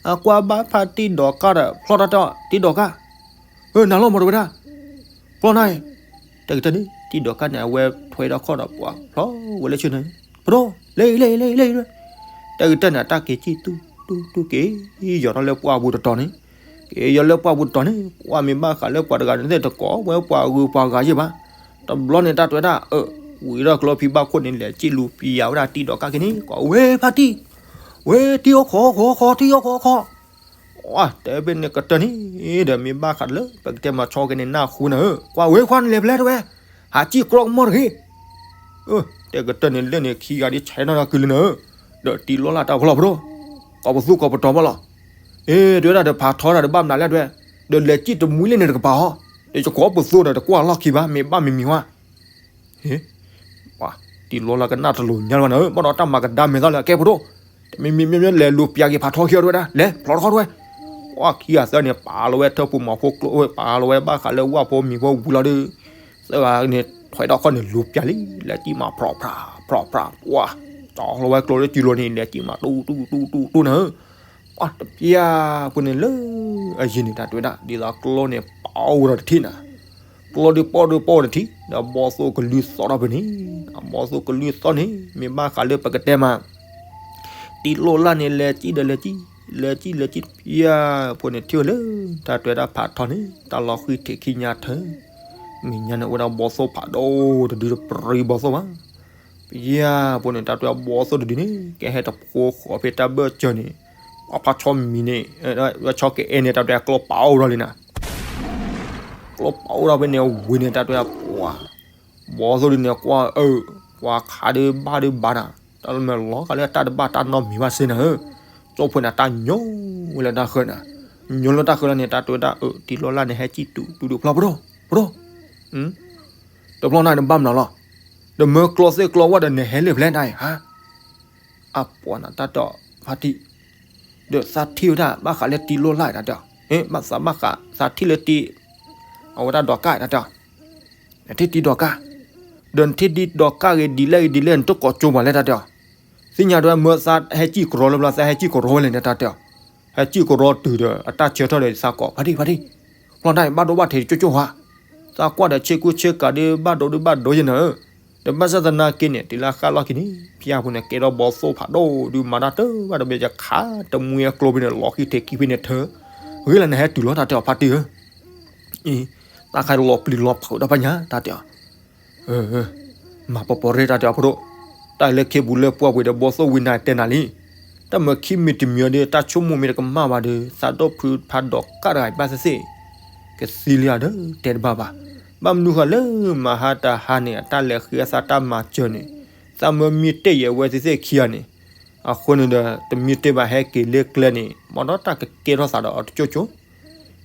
အကွၢ်ဘၣ်ဖးတံၢ်ဒီးကၢ်ဒီး ဖျီတၢ်တၢ်တံၢ်ဒီးကၢ်, နၤလီၤမးတဝဲဒၣ်, ဖျီနၤ, တကတၢၢ်န့ၣ် တံၢ်ဒီးကၢ်န့ၣ် အဝဲထွဲထီၣ်ခီၣ်ဒီးပှၤဖျီဝဲလၢဆ့ၣ်န့ၣ်, ဖိဒိၣ်, လဲၤအံၤ လဲၤအံၤ လဲၤအံၤ လဲၤအံၤ, တကတၢၢ်န့ၣ် အတၢ်က့ၤစံၣ်တူၢ်တူၢ်တူၢ်က့ၤ ယီၤထီၣ်လၢပှၢ်ပူၤတတီၤန့ၣ်, တ က့ၤယီၤလၢပှၢ်ပူၤတတီၤန့ၣ် ပှၢ်မ့ၢ်ဘၣ်ဃးလၢပှၤတဂၤန့ၣ်သ့ၣ်တကိးဝဲပှၤဂုၤပှၤဂၤယဲၢ်ဘၣ်. တဘျီန့ၣ်တၢ်တဲဝဲဒၣ် အၢ ဝံၤဒီးကျိဖံဘၣ်ခိၣ်န့ၣ် လဲၤစံၣ်လူၤပျးဝဲဒၣ်တံၢ်ဒီးကၣ်က့ၤန့ၣ် ကိးဝဲဖါတံၢ်, ဝဲတံၢ်အိၣ်ခိးခိးခိး တံၢ်အိၣ်ခိးခိး တဲဖဲန့ၣ်ကတၢၢ်န့ၣ် ဒီးမ့ၢ်ဘၣ်ဃးလၢပကတဲမၤဆီက့ၤန့ၣ် နၢ်ဟူနၤဧၢ, ကွၢ်ဝဲခွါန့ၣ်လဲၤဖဲလဲၣ်တဲဝဲ, ဟးစံၣ်ကြီကမီၣ်တဂ့ၤ. တဲကတၢၢ်န့ၣ်လၢန့ၣ်ခံဂၤဒ်ဆဲးနီၢ်နီၢ်ကုလၢနၤဧၢ, ဒီးတံၢ်လိၣ်လၢ်တၢ်ဖီလီၤဖိဒိၣ်, ကိးပသူကိးပတီၤဘၣ်လီၤ. အ့ တဲဝဲဒၣ်ဒီးဖးထီဒၣ်ဒီးဘၣ်မနုၤလဲၣ်တဲဝဲ, ဒီးလဲၤစံၣ်တမှံလၢန့ၣ်တကပၤဟီ, ဒီးယကိးပသူဒီးတကွၢ်လီၢ်ခံဘၣ် မ့ၢ်ဘၣ်မံၤမံၤဝဲ ဟ့, တံၢ်လိၣ်လၢ်ကနၣ်တလိၤညါလၢၤဘၣ်နၤဧၢ, ဘၣ်ဒီးတၢ်မၤကဒါမဲာ်သီလၢအကဲဖိဒိၣ်, တမံၤမံၤမံၤမံၤလဲၤလူၤပျးက့ၤဖးထီခံအီၤတဲဝဲဒၣ် လဲၤဖျိးတခီတဲဝဲ, ကွၢ်ခံဂၤသၢန့ၣ် ပာ်လီၤဝဲထၢၣ်ပူၤမီၤဖိကျိဝဲ ပာ်လီၤဝဲဘၣ်ဃးလၢဝၣ်ဖိမံၤဖိဝံၤလီၤဒီး သၢဂၤန့ၣ် ထွဲဒီးခီၣ်န့ၣ်လူၤပျးလံ လဲၤစံၣ်မးဖြီးဖြး ဖြီးဖြး ပှၢ် ကၠီလီၤဝဲကျိလၢစံၣ်လိၤန့ၣ် လဲၤစံၣ်မးတူတူတူတူတူနၤဧၢ, ပှၢ်တပျၢ်ဖိန့ၣ်လၢ အယံၤန့ၣ်တၢ်တဲဝဲဒၣ် ဒ်သိးကျိန့ၣ်ပီၣ်ဝဲဒီးတထံၣ်နၤ ကျိဒုးပီၣ်ဒုးပီၣ်ဝဲတထံၣ် ဒီးဘီၣ်သိၣ်ကလုၢ်သီထီၣ်ဖဲန့ၣ်, အဘီၣ်သိၣ်ကလုၢ်သီန့ၣ် မ့ၢ်ဘၣ်ဃးလၢပကတဲမး တံၢ်လိၣ်လၢ်န့ၣ် လဲၤစံၣ်ဒီးလဲၤစံၣ်, လဲၤစံၣ်လဲၤစံၣ်တပျၢ်ဖိန့ၣ် ထံၣ်ဝဲလၢ တၢ်တဲဝဲဒၣ်ဖးထီန့ၣ် တၢ်လီၤဃံၢ်ထံးခံညါထၢ မဲာ်ညါန့ၣ်အိၣ်ဝဲဒၣ်ဘီၣ်သိၣ်ဖးဒိၣ်တဒုဒီးပြံဘီၣ်သိၣ်ဘၣ်, ပယၢ်ဖိန့ၣ် တၢ်တဲဝဲဒၣ်ဘီၣ်သိၣ်တဒုန့ၣ် ကဟဲတဖိဃီၤဖဲတၢ်ဘၢၣ်စၢၤန့ၣ်, ပှၤဖးဆီမံၤန့ၣ်, ဝဲဆီကအဲၣ်န့ၣ် တၢ်တဲဝဲဒၣ်ကျိပာ်အိၣ်ဒီးလံနၤ ကျိပာ်အိၣ်ဒီးဖဲန့ၣ်ဝံၤန့ၣ် တၢ်တဲဝဲဒၣ်ပှၤ, ဘီၣ်သိၣ်ဒုန့ၣ်ကွၢ်အၢ, ပှၤခးဒုးဘၣ်ဒုးဘၣ်နၤ, တၢ်လၢမဲာ်လီၤဂာ်လၢတၢ်တဘၣ်တၢ်နီတမံၤဘၣ်စ့ၢ်နၤဧၢ, ကၠိဖိန့ၣ်တၢ်ညိလၢတၢ်ဃၢၤနၤ, ညိလၢတၢ်ဃၢၤလီၤန့ၣ် တၢ်တဲဝဲဒၣ်အၢ တံၢ်လိၣ်လၢ်န့ၣ် ဟဲစံၣ်တူၤတူၤဒုးဖျီၣ်ဖိဒိၣ်, ဖိဒိၣ် တဘျီနၤန့ၣ်ဘၣ်မနုၤလီၤ, ဒီးမၢကျိသ့ၣ်ကျိဝဲဒီးနဟဲလၢဖဲလဲၣ်နၤအံၤဟါ, အပှၤနၤတၢ်တဲဖါတံၢ်, ဒီးသးထံၣ်ဝဲဒၣ်ဘၣ်ဃးလၢတံၢ်လိၣ်လၢ်တၢ်တဲ, ဘၣ်သးဘၣ်ဃးသးထံၣ်လၢတံၢ်, အဝဲဒၣ်ဒီးကၣ်တၢ်တဲ, နထံၣ်တံၢ်ဒီးကၣ်, ဒီးနထံၣ်တံၢ်ဒီးကၣ်ဂ့ၤဒ်လဲၣ်ဂ့ၤဒ်လဲၣ် နတကိးကၠိပှၤလဲၣ်တၢ်တဲ, သ့ၣ်ညါတဲဝဲမၢသးဟဲစံၣ်ကရီလၢပျီ သးဟဲစံၣ်ကရီဝဲလဲၣ်န့ၣ်တၢ်တဲ, ဟဲစံၣ်ကရီတုၤဒီးအတၢ်ဆၢထၢၣ်ဒီးသးကိး ဖါတံၢ် ဖါတံၢ်, ဖျီၣ်နၤအံၤဘၣ်ဒိဘၣ်ထံးကၠိကၠိဧါ, သးကွၢ်ဒီးဆ့ကူဆ့ကၤဒုးဘၣ်ဒိဒုးဘၣ်ဒိယဲၢ်နၤဧၢ, ဒီးဘၣ်ဆၣ်သနာ်က့န့ၣ် တုၤလၢဃၣ်လီၢ်ခံန့ၣ် ပယၢ်ဖိန့ၣ် ကဲထီၣ်ဘီၣ်သိၣ်ဖးဒိၣ်ဒုးမၤတၢ်တဘၣ်တဘၣ်ယခးတမှံအကျိဖဲန့ၣ် လီၤဃံၢ်ထံးခံဖဲန့ၣ်ထၢ, ဂ့ၤလၢနဟဲတုၤလီၤတၢ်တဲအီၤဖါတံၢ်ဧၢ, အံၤ, တၢ်ခါလီၤပျံၤလီၤဖုးတၢ်ပညါတၢ်တဲအီၤ မၤပပီၤရ့ၣ်တၢ်တဲအီၤဖိဒိၣ်, တၢ်လၢခ့ပူၤလၢပှၢ်ပူၤဒီးဘီၣ်သိၣ်ဝံနၤတဲနၤလံ, တၢ်မၢခံမံၤတမံၤအံၤဒီး တၢ်ဆိကမိၣ်မ့ၢ်တကမၣ်ဘၣ်ဒီး သးဒိၣ်ဖုဖးဒီးကၣ်တဂၤအံၤဘၣ်သ့ၣ်သ့ၣ်, ကသံလံဧါဒီးတဲတဘၣ်ဘၣ်, ဘၣ်မနုၤဃိလၢမဟါတဟါန့ၣ် အတၢ်လဲၤဃ့အသးတၢ်မၤစၢၤန့ၣ်, သးမၢမံတ့ၢ်အံၤအဝဲသ့ၣ်သ့ၣ်ခံဂၤန့ၣ်, အဃိန့ၣ်ဒီး တမံတ့ၢ်ဘၣ်ဟဲက့ၤလၢကျဲန့ၣ် မ်ဒီးတၢ်ကကဲထီၣ်သးဒီး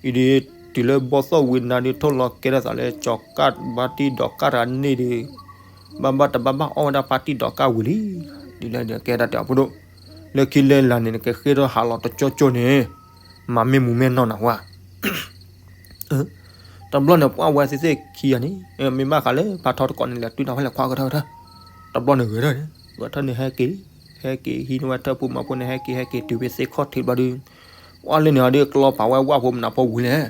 အီၤတကၠိကၠိ အံၤဒီး တုၤလၢဘီၣ်သိၣ်ဝံနၤဒုးထိၣ်လီၤကဲထီၣ်သးလၢကၠီၤကၣ်ဖါတံၢ်ဒီးကၣ်တဂၤန့ၣ်ဒီး, ဘၣ်ဘၣ်တဘၣ်ဘၣ်အီၣ်ဝဲဒၣ်ဖါတံၢ်ဒီးကၣ်ဝံၤလံ, ဒ်လဲၣ်ဒီးကဲတၢ်တဲအီၤဖိဒိၣ်, လၢခံလၢလာ်န့ၣ် နကဃ့ထီၣ်ဟးလီၤတကၠိကၠိန့ၣ်, မၤမ့ၢ်မူမ့ၢ်နီၢ်နၤဝဲ တဘျီန့ၣ် ပှၢ်ဝဲသ့ၣ်သ့ၣ်ခံဂၤန့ၣ် မ့ၢ်ဘၣ်ဃးလၢဖးထီတကိးန့ၣ် လဲၤတုၤနၤဖဲလဲၣ်ခွါကထၢၣ်ကထၢၣ်, တဘျီန့ၣ်ဂဲၤထၢၣ်န့ၣ် ဂဲၤထၢၣ်န့ၣ်ဟဲက့ၤ, ဟဲက့ၤဟံးန့ၢ်ဝဲထၢၣ်ပူၤမီၤဖိန့ၣ် ဟဲက့ၤဟဲက့ၤတုၤဖဲသ့ၣ်ခီၣ်ထံးဘျီဒီး, ပှၢ်လၢန့ၣ်ဟီဒီး ကျီဖးဝဲဝၣ်ဖိမနုၤဖိဝံၤလဲၣ်,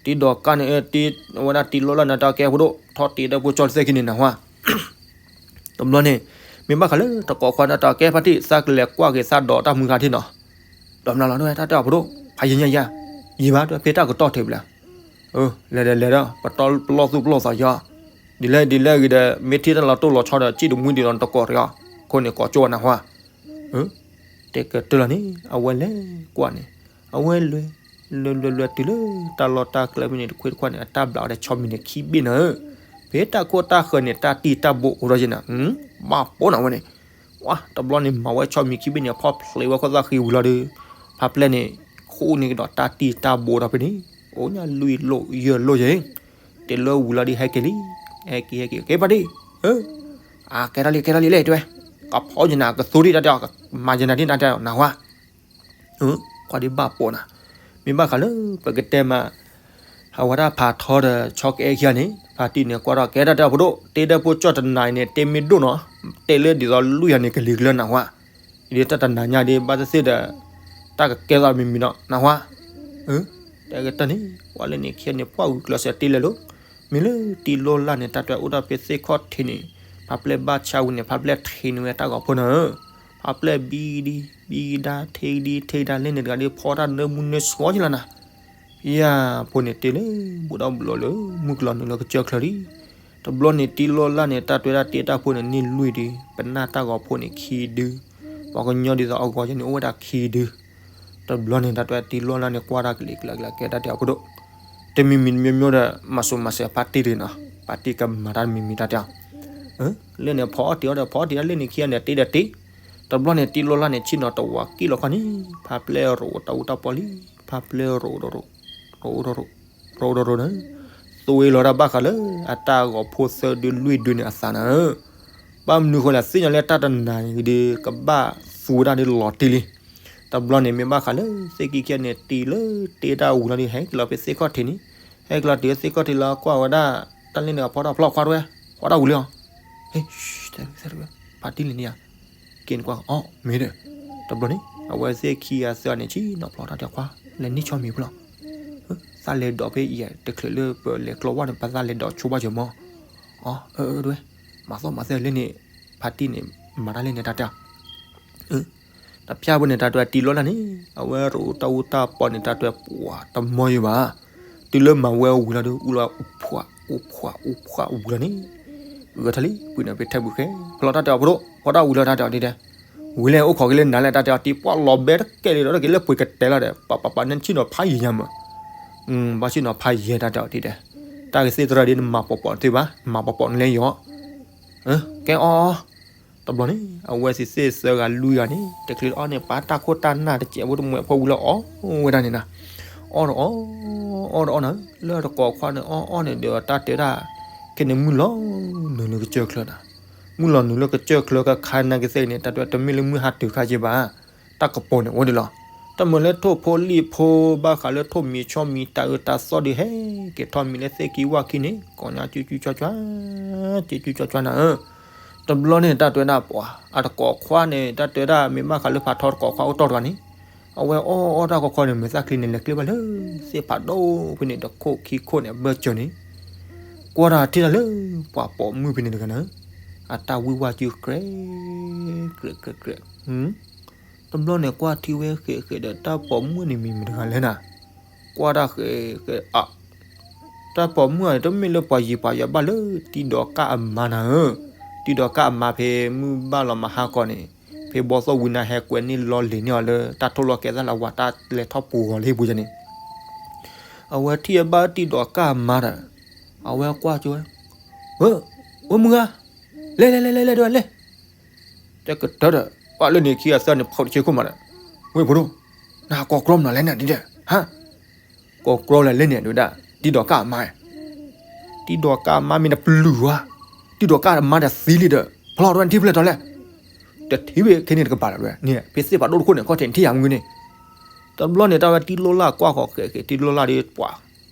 တံၢ်ဒီးကၣ်န့ၣ် တံၢ်ဝဲဒၣ်တံၢ်လိၣ်လၢ်န့ၣ် တၢ်ကဲဖိဒိၣ် ထီၣ်တ့ၢ်ဒီးဖိကၠီတစဲးခံန့ၣ်နၤဝဲ တဘျီန့ၣ် မ့ၢ်ဘၣ်ဃးလၢတကိးခွါန့ၣ်တၢ်ကဲဖါတံၢ် သးကလဲၤကွၢ်က့ၤသးဒီးတၢ်မုၢ်ဃါထံၣ်နီၤ, ဒီးမနုၤလီၤ တၢ်တဲအီၤဖိဒိၣ် ဖးယံၤညါယါ, ယံၤဘၣ် တဖဲတၢ်ကတီၢ်ထံးဘျဲၣ်, လဲၤဒီးလဲၤဒီး ပလီၢ်သူၣ်ပလီၢ်သးယီၤ, ဒ်လဲၣ်ဒ်လဲၣ်ဂ့ၤဒီး မ့ၢ်ထံၣ်တၢ်လီၤတိၢ်လီၤဆီဒီး စံၣ်တမှံဒ်လီၤနတကိးတဂ့ၤ, အဃိန့ၣ်ကိးကၠိဝဲနၤဟါ တဲကတၢၢ်လီၤန့ၣ် အဝဲလဲၤကွၢ်န့ၣ်, အဝဲလဲၤ, လဲၤလဲၤလဲၤတုၤလၢတၢ်လီၢ်တၢ်ကျဲဖဲန့ၣ် တခွ့တခွါန့ၣ် အတၢ်ဘျးအီၤဒီးဆီမံၤန့ၣ်ခံဘ့ၣ်နၤဧၢ, ဖဲတၢ်ခိၣ်တၢ်ဃၢၤန့ၣ် တၢ်တံၢ်တၢ်ဘိအိၣ်ဒီးယဲၢ်နၤ, ဘၣ်ပိာ်နၤဝဲန့ၣ်, ဝဲတဘျီန့ၣ်မၤဝဲဆီမံၤခံဘ့ၣ်န့ၣ် ဖီၣ်ဖျဲးဝဲခိၣ်သၣ်ဃံဝံၤလီၤဒီး, ဖးပျဲၢ်န့ၣ်, ဃိးန့ၢ်ကဒီးတၢ်တံၢ်တၢ်ဘိဒီးဖဲန့ၣ်, အိၣ်ညါလွံၢ်လိၣ်ယဲၢ်လိၣ်ယဲၢ် တ့ၢ်လၢဝံၤလီၤဒီးဟဲက့ၤလံ, ဟဲက့ၤဟဲက့ၤ ကဲဖါတံၢ်, အကဲထီၣ်လံကဲထီၣ်လံလဲၣ်တဲဝဲ, ကဖီယနၤကသိဒံးတၢ်တဲအီၤ မၤယနၤဒ်နၤတဲအီၤနဟါ, ကွၢ်ဒ်ဘၣ်ပိာ်နၤ, မ့ၢ်ဘၣ်ဃးလၢပကတဲမး အဝဲဒၣ်ဖးထီဒီးဆီကအဲၣ်ခံဂၤန့ၣ် ဖါတံၢ်န့ၣ်ကွၢ်ထီၣ်ကဲတၢ်တဲအီၤဖိဒိၣ် တ့ဒီးဖိကၠီၣ်တနၤအံၤန့ၣ် တ့မ့ၢ်ဒိၣ်နီၤ, တ့လၢဒ်သိးလွံၢ်ဂၤန့ၣ်ကလံၤကလၢနၤဝဲ, ဒ်တၢ်တနၤညါဒ်ဘၣ်သ့ၣ်သ့ၣ်ဒီး, တၢ်ကကဲသးမံၤမံၤနီၤနၤဝဲ တဲကတၢၢ်န့ၣ် ပှၤလၢန့ၣ်ခံဂၤန့ၣ် ပှၤဂုာ်ကျဲးစၢးတ့လဲၤလိၤ, မ့ၢ်လၢတံၢ်လိၣ်လၢ်န့ၣ် တၢ်တဲအိၣ်ဒီးဖဲသ့ၣ်ခီၣ်ထံးန့ၣ်, ဖးပျဲၢ်ဘၣ်ဆါဝံၤန့ၣ် ဖးပျဲၢ်ထံးန့ၢ်ဝဲတၢ်ဂီၤဖိနၤဧၢ, ဖးပျဲၢ်ဘံဒံ, ဘံကဒါ ထံကဒံ ထံကဒါလၢန့ၣ်တဂၤဒီးဖီတၢ်နၢမူနၢဆှီယလီၤနၤ, ယၤဖိန့ၣ်တ့လၢ ဘူးဒီးဘူးလီၤလၢ မုၢ်ကလီၤနုာ်လၢကစၢၢ်ချၢလံ. တဘျီန့ၣ်တံၤလီၤလၢ်န့ၣ် တၢ်တွဲဒၣ်တ့တၢ်ဖိန့ၣ်န့ၢ်လွံၢ်ဒု, ပနၢ်တၢ်ဂီၤဖိန့ၣ်ခံဒု, ပှၤကညီဒ်သိးအဂီၤယဲန့ၣ် အိၣ်ဝဲဒၣ်ခံဒု. တဘျီန့ၣ် တၢ်တွဲတံၤလီၤလၢ်န့ၣ် ကွၢ်တၢ်ကလံၤကျါကျါ ကဲတၢ်တဲအီၤဖိဒိၣ်, တမံၤမံၤတမံၤမံၤဒီး မၤစိၤမၤစဲးဖါတံၢ်တဂ့ၤနီၤ, ဖါတံၢ်ကမၤတၢ်တမံၤမံၤတၢ်တဲအီၤ. လၢန့ၣ်ဖီအီၣ်တ့ၤအီၣ်ဒီး ဖီအီၣ်တ့ၤဒၣ်လၢန့ၣ်ခံဂၤန့ၣ် တ့ဒီးတ့. တဘျီန့ၣ်တံၤလီၤလၢ်န့ၣ် ဆ့ၣ်နီၤတဝးက့ၣ်လီၤခီန့ၣ် ဖါပျဲၢ်ရိးတၢ်အူတၢ်ပီၣ်လံ, ဖါပျဲၢ်ရိး ရိး ရိး ရိးန့ၣ် သွ့လီၤတၢ်ဘၣ်ဃးလၢ အတၢ်ဂီၤဖိသၢဒုလွံၢ်ဒုန့ၣ်အသးနၤဧၢ. ဘၣ်မနုၤဃိလဲၣ် သ့ၣ်ညါလၢတၢ်တနၤအံၤဒီး ကဘၣ်သူဝဲဒၣ်ဒီးလီၤတံၢ်လံ. တဘျီန့ၣ်မ့ၢ်ဘၣ်ဃးလၢ သ့ၣ်ကံခံဂၤန့ၣ် တံၤလၢတ့တၢ်ဝံၤလီၤဒီး ဟဲက့ၤလီၤဖဲသ့ၣ်ခီၣ်ထံးန့ၣ်, ဟဲက့ၤလီၤတုၤသ့ၣ်ခီၣ်ထံးလီၤ ကွၢ်ဝဲဒၣ် တၢ်လၢန့ၣ်အဖီတၢ်ဖျီၣ် ခွါတဝဲ ဖီတၢ်ဝံၤလံအီၤ. ဟ့ၣ် ဖါတံၢ်လံန့ၣ်ဧါ. က့ၤန့ၣ်ကွၢ် အီၣ် မ့ၢ်ဒီး တဘျီန့ၣ် အဝဲသ့ၣ်ခံဂၤသၢဂၤန့ၣ် ဆ့ၣ်နီၤဖျီတၢ်တဲခွါ လဲၤန့ၢ်ဆီမံၤဖိလီၤ. သးလဲၤဒိးဖဲအံၤ တချုးလၢပလဲၤကျီဝဲန့ၣ် ပသးလဲၤဒိးဆိဘၣ်စၢၤမီၤ. အီ အၢ အၢ တဝဲ မၤသီၣ်မၤသဲလၢန့ၣ် ဖါတံၢ်န့ၣ် မၤတၢ်လၢန့ၣ်တၢ်တဲအီၤ. တဖၣ်ဖိန့ၣ် တၢ်တွဲတံၤလီၤလၢ်န့ၣ် အဝဲရိးတၢ်အူတၢ်ပီၣ်န့ၣ် တၢ်တွဲပှၤတမီယံၤဘၣ်. တုၤလၢမၤဝဲဝံၤလီၤဒီး အူလီၤအူဖှး အူဖှး အူဖှးဝံၤလီၤန့ၣ် ဂဲၤထီၣ်လံ ပှ့ၤန့ၣ်ဖဲထဲပူၤဃဲ ဖျီတၢ်တဲအီၤဖိဒိၣ် ဖီတၢ်ဝံၤလီၤတၢ်တဲအီၤဒ်တဲ ဝံၤလဲၣ် အိၣ်ခိးက့ၤလၢနၤလဲၣ် တၢ်တဲအီၤ တံၤပှၢ်လီၤဘဲတကဲလံဒီး တက့ၤလၢပှ့ၤကတဲလီၤဒီး ပပပပ နဆ့ၣ်နီၤဖးယံၤညါမး. ဘၣ်ဆ့ၣ်နီၤဖးယံၤတၢ်တဲအီၤဒ်တဲ တၢ်ဂ့ၢ်သ့ၣ်သရၣ်ဒ်နမၤပိာ်ပိာ်နသ့ဘၣ် မၤပိာ်ပိာ်နလဲၤယီၤ. ကဲအီအီ တဘျီန့ၣ် အဝဲသ့ၣ်သ့ၣ်သၢဂၤလွံၢ်ဂၤန့ၣ် တချုးအီၣ်န့ၣ် ပာ်တၢ်ခိၣ်တၢ်နၢ်တစဲးဖိတမှဲးဖိဝံၤလၢအီၣ်ဝဲဒၣ်န့ၣ်နၤ. အီၣ်တအီၣ် အီၣ်တအီၣ်နၤ လၢတကိးခွါန့ၣ် အီၣ်အီၣ်န့ၣ်ဒီးတၢ်တဲဒၣ် ခဲန့ၣ်မုၢ်လီၤနုာ်လၢကစၢၢ်ချၢနၤ. မုၢ်လီၤနုာ်လၢကစၢၢ်ချၢကခါနာ်က့သ့ၣ်န့ၣ် တၢ်တဲတမ့ၢ်လၢမုၢ်ဟါတုၤခါက့ဘၣ်. တၢ်ကပီၤန့ၣ်အိၣ်ဒံးလီၤ. တမ့ၢ်လၢထိၣ်ဖိလံၣ်ဖိ ဘၣ်ဃးလၢထိၣ်မံၤဆီမံၤ တၢ်အၢတၢ်သီဒုးဟဲက့ၤထီၣ်မံၤလၢသ့ၣ်ကံဝၣ်ခံန့ၣ် ကိးညါကၠူကၠူကၠွကၠွ ကၠူကၠူကၠွကၠွနၤဧၢ. တဘျီန့ၣ် တၢ်တဲဒၣ်ပှၤ အတကိးခွါန့ၣ် တၢ်တဲဒၣ်မ့ၢ်ဘၣ်ဃးလၢဖးထီတကိးခွါအိၣ်တီၢ်တဂၤန့ၣ် အဝဲအီၣ်အီၣ်တၢ်ခီခီန့ၣ် မဲာ်သၣ်ချံန့ၣ် လဲၤကျဲဘၣ်လၢ သ့ၣ်ဖးဒိၣ်ဖဲန့ၣ် တခိၣ်ခံခိၣ်န့ၣ် အဘၢၣ်စၢၤန့ၣ် ကွၢ်တၢ်ထံၣ်တၢ်လၢ ပှၤပိာ်မုၣ်ဖဲန့ၣ်တဂၤန့ၣ် အတၢ်ဝံၣ်ဝါစုကြဲး ကြဲး ကြဲး ကြဲး တဘျီန့ၣ် ကွၢ်ထံဝဲဃဲးဃဲးဒီး တၢ်ပိာ်မုၣ်န့ၣ်မံၤမတၤတဂၤလဲၣ်နၤ. ကွၢ်တၢ်ဃဲးဃဲးအ တၢ်ပိာ်မုၣ်အံၤ တမ့ၢ်လၢပှၤယံၤပှၤယၤဘၣ်လၢ တံၤဒိးကၣ်အမါနၤဧၢ. တံၤဒိးကၣ်အမါဖဲမုၢ်ဘၣ်လီၤမဟါကီးန့ၣ် ဖဲဘီသိၣ်ဝံနၤဟဲကွဲးန့ၢ်လီၤလ့ၤန့ၢ်အီၤလၢ တၢ်ထိၣ်လီၢ်ကဲသၣ်လၢဝၤတၢ်လဲၤထီၣ်ပူၤဂီၤလၢဟံၣ်ပူၤန့ၣ် အဝဲထံၣ်အဘၣ်တံၤဒိးကၣ်အမါဒီး အဝဲကွၢ်ကၠိဝဲ ဝဲ ဝဲမုၢ်ဂၤ လဲၤလဲၤလဲၤလဲၤလဲၤဒ်လဲၣ် တဲကတၢၢ်ဒီး ပှၤလၢန့ၣ်ခံဂၤသၢဂၤန့ၣ် ဖီတဆ့ခိၣ်မးဒီး ဝဲဖိဒိၣ် နကိးကြီမနုၤလဲၣ်နၤဒ်ဒီး ဟါ ကိးကြီလဲၣ်လဲၣ်န့ၣ်ဒ် တံၤဒိးကၣ်အမါ တံၤဒိးကၣ်အမါမ့ၢ်တပျုၢ်ဝဲ တံၤဒိးကၣ်အမါဒီးသံလံဒီး ဖျီတဝဲနထံၣ်ဖျဲၣ်ထီလဲၣ် တထံၣ်ဝဲခဲန့ၣ်တကပၤလီၤဝဲန့ၣ် ဖဲသ့ၣ်ဖးဒိၣ်တခိၣ်န့ၣ် ခီၣ်ထံးနထံၣ်ယၤမုၢ်န့ၣ် တဘျီန့ၣ် တၢ်ဝဲတံၤလိၢ်လၢ်ကွၢ်ဃီၤဃဲးဃဲး တံၤလိၢ်လၢ်ဒီးပှၤ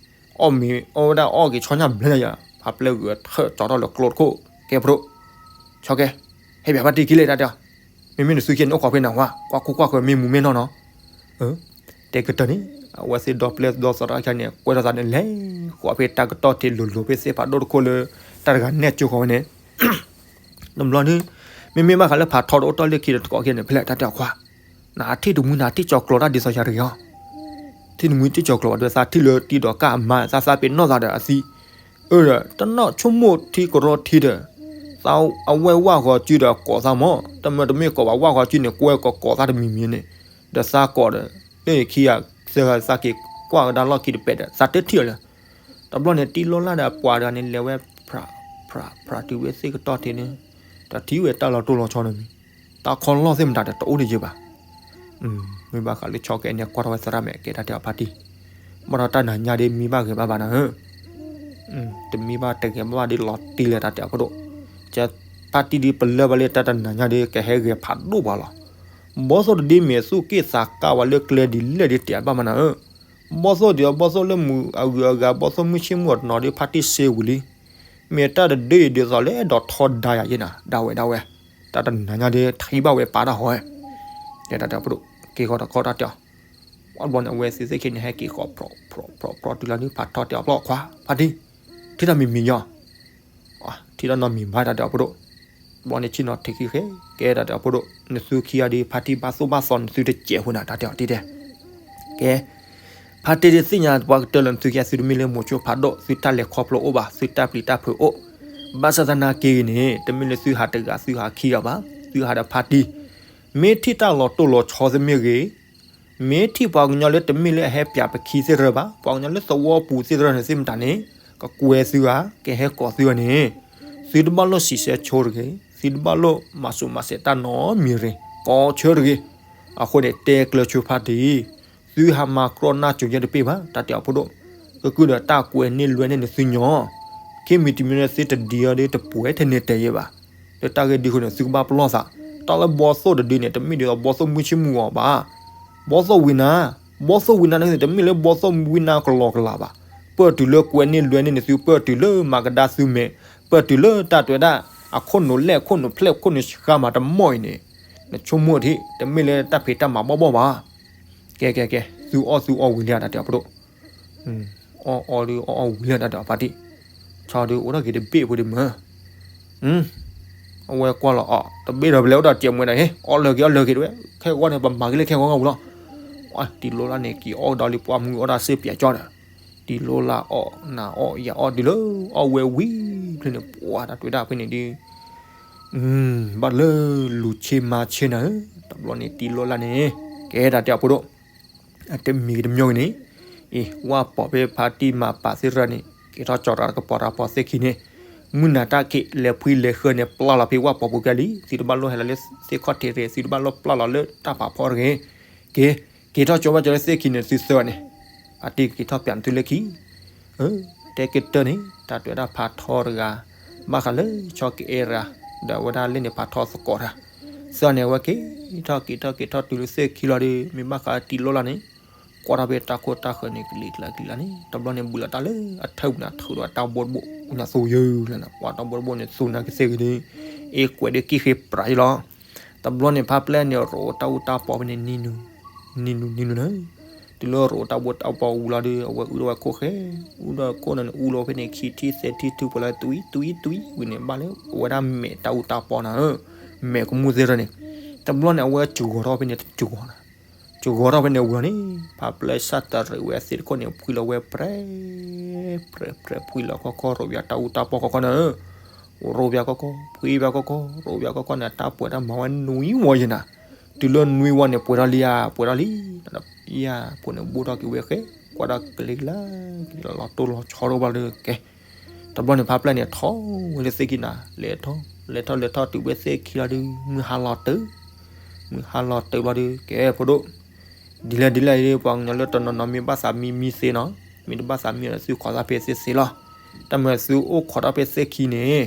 အီၣ်မ့ၤအီၣ်ဝဲဒၣ်အီၣ်က့ၤဆီညၣ်ဘျဲၣ်ညါယၤ ဖးပျဲၢ်ဂုာ်ထၢၣ်ကၠီထီၣ်လၢကျိတခိၣ် ကဲဖိဒိၣ် ဆီကဲ ဟဲပၠးဖါတံၢ်ခံလဲၣ်တၢ်တဲအီၤ မ့မ့ၢ်နသုခံန့ၣ်အိၣ်ခိးဖဲနၤဝါ ကွၢ်ခိၣ်ကွၢ်ဃၢၤမ့ၢ်မူမ့ၢ်နီၢ်နီၢ် တဲကတၢၢ်န့ၣ် အဝဲသ့ၣ်ဒီပျဲၢ်ဒီသီတၢ်ခံန့ၣ် ကွဲထီၣ်သးန့ၣ်လဲၤဃီၤဖဲတၢ်ကတီၢ်ထံးလိၤလိၤဖဲသ့ၣ်ဖးဒိၣ်တခိၣ်လၢ တၢ်တဂၤနဲၣ်ကၠိဃီၤဝဲန့ၣ် တဘျီန့ၣ် မ့မ့ၢ်ဘၣ်ဃးလၢဖးထီတအိၣ်တီၢ်လၢခံဒီးတကိးခံန့ၣ် ဖဲလဲၣ်တၢ်တဲအီၤခွါ နထံၣ်တမှံနထံၣ်ကၠီၤကျိၤတၢ်ဒ်သိးယၤတဂ့ၤအီၤ ထံၣ်တမှံထံၣ်ကၠီၤကျိၤဘၣ်ဒီးသးထံၣ်လၢတံၤဒိးကၣ်အမါ သးသးပ့ၤနီၣ်သးဒီးအသံ အၢဒီး တနီၣ်ဆိကမိၣ်ထံကရီထံဒီး သးအဝဲဝၣ်ဃီၤစုဒီးကိးသးမး တမ့ၢ်တမ့ၢ်ကိးဘၣ်ဝၣ်ဃီၤစုန့ၣ် ကွဲကိးကိးသးတမံၤမံၤန့ၣ် ဒီးသးကိးဒီး လၢခံဂၤ သၢဂၤသးက့ၤကွၢ်ကဒါလီၢ်ခံတပဲာ်ဒီး သးတထံၣ်အီၤလၢ တဘျီန့ၣ် တံၤလိၢ်လၢ်ဒီးပှၤတဂၤန့ၣ် လဲၤဝဲ ဖြး ဖြး ဖြးတုၤဝဲသ့ၣ်ကတီၢ်ထံးန့ၣ် တထံၣ်ဝဲတၢ်လီၤတိၢ်လီၤဆီနီတမံၤ တၢ်ခီလီၢ်သ့ၣ်မတၤဒီးတအိၣ်ဒံးယဲၢ်ဘၣ် မ့ၢ်ဘၣ်ဃးလၢဆီကဲန့ၣ် ကွၢ်ထီၣ်ဝဲသရၣ်မဲာ်ကဲတၢ်တဲအီၤဖါတံၢ် ဘၣ်ဒီးတၢ်နၤညါဒ်မံဘၣ်ဂ့ၤဘၣ်ဘၣ်နၤဧၢ တမံဘၣ်တဂ့ၤဘၣ်ဒ်လီၤတံၢ်လၢတၢ်တဲအီၤဖိဒိၣ် ကဲဖါတံၢ်ဒ်ပလၢၢ်ဘၣ်လၢတၢ်တနၤညါဒ်ကဟဲဂဲၤဖးဒိၣ်ပှၤလီၤ ဘီသိၣ်တဒ့မ့ၢ်သူၣ်က့ၣ်သးကါဝဲလၢကျဲဒ်လဲၣ်ဒ်တဲဘၣ်မးနၤဧၢ ဘီသိၣ်ဒ်အဘီသိၣ်လၢမုၢ်အဂုၤအဂၤ ဘီသိၣ်မုၢ်ဆ့ၣ်မုၢ်အီၤတနီၤဒ်ဖါတံၢ်စ့ဝံၤလံ မ့ၢ်တၢ်တဒုအံၤဒ်သိးလၢအဲၣ်ဒိးထီဒါယၤယဲၢ်နၤ ဒၣ်ဝဲဒၣ်ဝဲ တၢ်တနၤညါဒ်ထံၣ်ဘၣ်ဝဲပာ်တၢ်ဟီဝဲ ကဲတၢ်တဲအီၤဖိဒိၣ် က့ၤဃီၤတခီတၢ်တဲအီၤ အဘျီန့ၣ် အဝဲသ့ၣ်သ့ၣ်ခံန့ၣ် ဟဲက့ၤဃီၤ ဖြီ ဖြီ ဖြီ တုၤလီၤဒ်ဖးထီတဲအီၤဖျီၣ်ခွါ ဖါတံၢ် ထံၣ်တၢ်မံၤမံၤယီၤ ထံၣ်တၢ်နီတမံၤဘၣ်တၢ်တဲအီၤဖိဒိၣ် ဘျီန့ၣ်ဆ့ၣ်နီၤထံးခံဃဲ ကဲတၢ်တဲအီၤဖိဒိၣ် နသုခံဂၤဒ်ဖါတံၢ်ဘၣ်သိၣ်ဘၣ်သီနသုတစဲးဖိနၤ တၢ်တဲအီၤတံၢ်တဲ ကဲ ဖါတံၢ်သ့ၣ်ညါပှၤကတၢၢ်လၢသုကဲသုတမ့ၢ်လၢမိၤဆိဖးဒိၣ် သုတၢ်လဲၤခီဖျိအိၣ်ဘၣ် သုတၢ်ပျံၤတၢ်ဖုးအိၣ်, ဘၣ်ဆၣ်သနာ်က့ဂ့ၤန့ၣ် တမ့ၢ်လၢသုဟးတဂၤသုဟးခံဂၤဘၣ် သုဟးဒီးဖါတံၢ်, မ့ၢ်ထံၣ်တၢ်လီၤတိၢ်လီၤဆီသ့ၣ်မ့ၢ်ဂ့ၤ မ့ၢ်ထံၣ်ပှၤကညီလၢတမ့ၢ်လၢအဟဲပၠးပခံသ့ၣ်ရၢဘၣ် ပှၤကညီလၢသဝီပူၤသ့ၣ်ရၢန့ၣ်သ့ၣ်မတၤန့ၣ် ကကွဲသုဧါ ကဟဲကိးသုဧါန့ၣ်, သုတဘၣ်လိၣ်စံးဆၢဆိတဂ့ၤ သုတဘၣ်လိၣ်မၤစူးမၤစဲးတၢ်နီတမံၤတဂ့ၤ ကိးဆၢတဂ့ၤ, အဃိန့ၣ် တဲကျၢၤဆိဖါတံၢ် သုဟးမၤကြီၣ်နၢ်စိၤယဲၢ်တပ့ၢ်ဘၣ် တၢ်တဲအီၤဖိဒိၣ်, ကကုၢ်ဒီးတၢ်ကွဲန့ၢ်လွဲန့ၢ်န့ၣ်သုညီ ခံမံၤတမံၤန့ၣ်သုတဒံအီၤဒီးတပှဲၤထဲန့ၣ်တဲယဲၢ်ဘၣ်, လၢတၢ်ဂ့ၢ်ဒ်အဃိန့ၣ် သုကဘၣ်ပလီၢ်သး, တၢ်လၢဘီသိၣ်တဒုန့ၣ် တမ့ၢ်ဒ်သိးဘီသိၣ်မုၢ်ဆ့ၣ်မုၢ်ဂီၤဘၣ်, ဘီသိၣ်ဝံနါ, ဘီသိၣ်ဝံနါန့ၣ် တမ့ၢ်လၢဘီသိၣ်ဝံနါကလီကလးဘၣ်, ပၢၢ်တုၤလၢကွဲန့ၢ်လွဲန့ၢ်န့ၣ်သု ပၢၢ်တုၤလၢမၤကဒါသုမဲာ်, ပၢၢ်တုၤလၢတၢ်တဲဝဲဒၣ် အခိၣ်နူာ်လဲၢ်ခိၣ်နူာ်ဖျဲၣ်ခိၣ်နူာ်ဃါမးတမီၢ်အံၤန့ၣ်, နဆိကမိၣ်ထံ တမ့ၢ်လၢတၢ်ဖံးတၢ်မၤဘီၣ်ဘီၣ်ဘၣ်, ကဲကဲကဲ သုအီၣ်သုအီဝံၤလံတၢ်တဲအီၤဖိဒိၣ် အီၣ်အီဒုးအီၣ်အီဝံၤလံတၢ်တဲအီၤဖါတံၢ်, ဆီဒုးအိၣ်ထီၣ်က့ၤတဘ့ၣ်ဖိဒုးမၢ်, အဝဲကွၢ်လီၤအီၣ် တဘ့ၣ်ဒီးပလဲၤအိၣ်ဒီးတၢ်မူဒီး အီၣ်လၢာ်က့ၤအီၣ်လၢာ်က့ၤတဝဲ ခဲဂီၢ်န့ၣ် ပမၤက့ၤလၢခဲဂီၢ်ဂီၢ်ပူၤလီၤ, တံၤလိလၢ်န့ၣ် က့ၤအီၣ်ဒီးလံပှၢ်မုၢ်အီၣ်တၢ်စ့ၢ်ပၠးကၠီဒီး, တံၤလိလၢ်အီၣ်နၤအီၣ်ယၤအီၣ်တုၤလၢ အီၣ်ဝဲဝံၤဖဲန့ၣ် ပှၤတၢ်တွဲဒၣ်ဖဲန့ၣ်ဒုး ဘၣ်လၢလူၤဆ့မၤဆ့နၤဧၢ, တဘျီန့ၣ်တံၤလိလၢ်န့ၣ် ကဲတၢ်တဲအီၤဖိဒိၣ်, အတမံၤတမျိဂ့ၤန့ၣ်, အ့ ဝၣ်ပိာ်ဖဲဖါတံၢ်မၤပာ်သ့ၣ်ရၢန့ၣ် က့ၤထီၣ်ကၠီၤတၢ်တကပီၤတၢ်ပီၤသ့ၣ်ခံန့ၣ်, မုၢ်နၤတၢ်ခံး လဲၤဖှံလဲၤဃၢန့ၣ် ပျၢ်လီၤဖဲဝၣ်ပိာ်ပူၤကဲလံ, သုတဘၣ်လိၣ်ဟဲလီၤလၢသ့ၣ်ခီၣ်ထံးတဂ့ၤ, သုတဘၣ်လိၣ်ပျၢ်လီၤလၢတၢ်ဖးဖီတဂ့ၤ, က့ၤ, က့ၤထီၣ်ကၠီၤဝဲကၠီၤလၢသ့ၣ်ခံန့ၣ် သုသၢဂၤန့ၣ်, ဖါတံၢ်က့ၤထီၣ်ပၠးန့ၣ်သုလၢခံ တဲကတၢၢ်န့ၣ် တၢ်တဲဝဲဒၣ်ဖးထီတဂၤ, ဘၣ်ဃးလၢဆီကအဲၣ်တဂၤ, ဒီးအဝဲဒၣ်လၢန့ၣ်ဖးထီသကိးတၢ်, သၢဂၤန့ၣ် အဝဲက့ၤထီၣ်က့ၤထီၣ်က့ၤထီၣ်တုၤလၢသ့ၣ်ခံလီၤဒီး မ့ၢ်ဘၣ်ဃးတံၤလိလၢ်န့ၣ်, ကွၢ်ထီၣ်ဖဲတၢ်ခိၣ်တၢ်ဃၢၤန့ၣ် ကလံၤကျါကလံၤကျါန့ၣ် တဘျီန့ၣ် ဘူးလီၤတၢ်လၢအထၢၣ်ပူၤန့ၣ် ထုးဒီးတၢ်ဘိတဘိၣ် နသူယုၢ်လၢန ပှၤတၢ်ဘိတဘိၣ်န့ၣ် သူနၤကသ့ၣ်ဂ့ၤဒီး, အ့ကွဲးဒီးကံၣ်ဃ့ပြးယလီၤ တဘျီန့ၣ် ဖါပျဲၢ်န့ၣ် ရိးတၢ်အူတၢ်ပီဖဲန့ၣ် နံၤနုၤနံၤနုၤနၤ, တုၤလၢရိးတၢ်ဘိတၢ်ပီဝံၤလီၤဒီး အဝဲအုၣ်ထီၣ်ဝဲခိၣ်ဃဲ, အုၣ်ထီၣ်ခိၣ်န့ၣ် အူလီၤဖဲန့ၣ် ခံထံၣ်သဲးထံၣ်ထုပှဲၤလၢ တွံၤတွံၤတွံၤဝံၤန့ၣ် ဘၣ်လၢအဝဲဒၣ်မဲာ်တၢ်အူတၢ်ပီနၤဧၢ, မဲာ်ကမူၣ်သ့ၣ်ရၢန့ၣ်, တဘျီန့ၣ် အဝဲစှီၤထီၣ်ဖဲန့ၣ်တစှီၤနၤ, စှီၤထီၣ်ဖဲန့ၣ်ဝံၤလီၤန့ၣ် ဖါပျဲၢ်စၢ်တရံးဝဲသ့ၣ်တခိၣ်န့ၣ် ဖှံလီၤဝဲပြဲ ပြဲ ပြဲ ဖှံလီၤခီခီ ရိးဝဲတၢ်အူတၢ်ပီခီခီနၤဧၢ, ရိးဝဲခီခီ ဖှံဝဲခီခီ ရိးဝဲခီခီန့ၣ် တၢ်ပှဲၤတၢ်မၤဝဲ နွံဝီယဲနၤ, တုၤလၢနွံဝီန့ၣ် ပှဲၤထီၣ်လံဧါ ပှဲၤထီၣ်လံ, ယဖိန့ၣ် ဘူးထီၣ်က့ၤဝဲဃဲ, ကွၢ်ထီၣ်ကလံၤကျါ ကလံၤလီၤတိၢ်လီၤဆီဒိၣ်ဘၣ်လၢကဲ, တဘျီန့ၣ် ဖါပျဲၢ်န့ၣ် ထီၣ်ဝဲလၢသ့ၣ်ခံနၤ လဲၤထီၣ် လဲၤထီၣ်လဲၤထီၣ်တုၤဝဲသ့ၣ်ခံလီၤဒီး မုၢ်ဟါလီၤတၢၢ်, မုၢ်ဟါလီၤတၢၢ်ဘျီဒီး ကဲဖိဒိၣ်, ဒ်လဲၣ်ဒ်လဲၣ် ပှၤကညီလၢတနီၤနီၤမ့ၢ်ဘၣ်သးမံမံသ့နီၤ, မ့ၢ်တဘၣ်သးမံဒီး သုခိးသးဖဲသ့ၣ်သ့ၣ်လီၤ, တၢ်မၤသုအိၣ်ခိးထီၣ်ဖဲသ့ၣ်ခံန့ၣ်,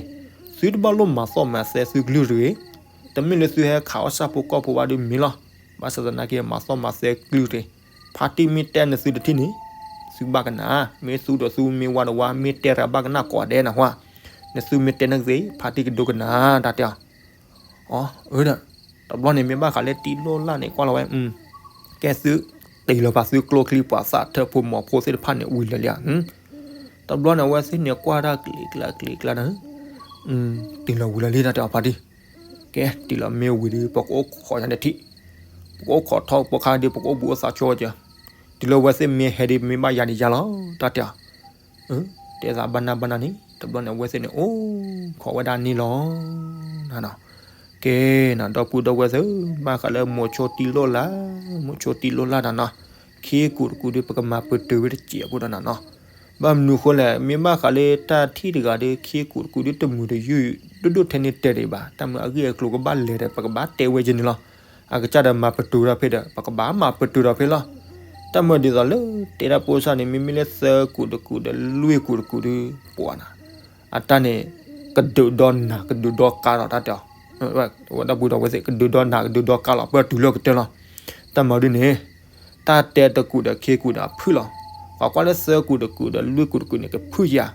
သုတဘၣ်လိၣ်မၤသီၣ်မၤသဲသုကလုၢ်တဂ့ၤ, တမ့ၢ်လၢသုဟဲခးအီၣ်ဆၣ်ဖိကီၢ်ဖိဘၣ်ဒီးမ့ၢ်လီၤ, ဘၣ်ဆၣ်သနာ်က့ မၤသီၣ်မၤသဲကလုၢ်တဂ့ၤ, ဖါတံၢ်မ့ၢ်တဲနသုတထံၣ်န့ၣ်, သုဘၣ်ကနၣ်, မ့ၢ်သူဒီးသူမ့ၢ်ဝါဒီးဝါ မ့ၢ်တဲတဂၤဘၣ်ကနၣ်ကိးဂၤဒဲးနၢ်ဟူဧါ, နသုမ့ၢ်တဲနကသ့ၣ် ဖါတံၢ်ကဒိကနၣ် တၢ်တဲအီၤ အၢ ဒီး တဘျီန့ၣ်မ့ၢ်ဘၣ်ဃးလၢတံၤလိၢ်လၢ်န့ၣ် ကွၢ်လီၤဝဲ, ကဲသု, တ့ၢ်လီၤပာ်သုကျိချံပှၤသးထၢၣ်ဖိမီၤဖိသ့ၣ်တဖၣ်န့ၣ် ဝံၤလၢာ်လံဧါ, တဘျီန့ၣ် အဝဲသ့ၣ်န့ၣ်ကွၢ်တၢ်ကလံၤကျါကလံၤကျါန့ၣ်, တ့ၢ်လီၤဝံၤလၢာ်လံ တၢ်တဲအီၤဖါတံၢ်, ကဲတ့ၢ်လီၤမ့ၢ်ဝံၤဒီး ပကအိၣ်ခိးယၤန့ၣ်ထံၣ်, ပကအိၣ်ခိးထီၣ်ဖိခါဒီး ပကအိၣ်ဘူးအိၣ်သးဆိကဲ, တုၤလၢအဝဲသ့ၣ်မ့ၢ်ဟဲဒီး မ့ၢ်ဘၣ်ယၤန့ၣ်ယၤလီၤ တၢ်တဲအီၤ တဲသးဘၣ်နၢ်ဘၣ်နၢ်န့ၣ် တဘျီန့ၣ် အဝဲသ့ၣ်န့ၣ် အိၣ်ခိးဝဲဒၣ်န့ၣ်လီၤ. ကဲနၤ ဒီပုၢ်ဒီဝဲၢ်သ့ၣ်, ဘၣ်ဃးလၢမိၤဆိတံၤလိၢ်လၢ်, မိၤဆိတံၤလိၢ်လၢ်နၤနီၤ, ခ့ကူးတကူးဒီး ပကမၤပတုာ်ဝဲတစဲးဖိဒီးနၤနီၤ. ဘၣ်မနုၤဃိလဲၣ်, မ့ၢ်ဘၣ်ဃးလၢတၢ်ထံၣ်တဂၤဒီး ခ့ကူးတကူးဒီး တမုာ်တယုၢ် ဒိၣ်ဒိၣ်ထဲန့ၣ်တဲဒံးဘၣ်, တၢ်မၤအဂ့ၢ်အကျိၤကဘၣ်လဲၤဒီး ပကဘၣ်တဲဝဲက့ၤန့ၣ်လီၤ. အကစၢ်ဒီးမၤပတုာ်ဒီးဖဲဒီး ပကဘၣ်မၤပတုာ်ဒီးဖဲလီၤ. တၢ်မၤဒ်သိးလၢတဲတၢ်ဖိစၢ်န့ၣ် မ့မ့ၢ်လၢသၢကူးတကူးဒီး လွံၢ်ကူးတကူးဒီး ပှၤနၤ အတၢ်န့ၣ် ကဒုးဒီနၤ ကဒုးဒီကါလီၤ တၢ်တဲအီၤ, ဝဲဒီပုၢ်ဒီဝဲၢ်သ့ၣ် ကဒုးဒီနၤ ကဒုးဒီကါလီၤ ပတုၤလၢကတၢၢ်လီၤ. တၢ်မၤဒ်န့ၣ် တၢ်တဲတကူးဒီးခ့ကူးဒီးအဖုၣ်လီၤ. ပှၤကွၢ်လၢသၢကူးတကူးဒီး လွံၢ်ကူးတကူးန့ၣ် ကဖုၣ်ဧါ,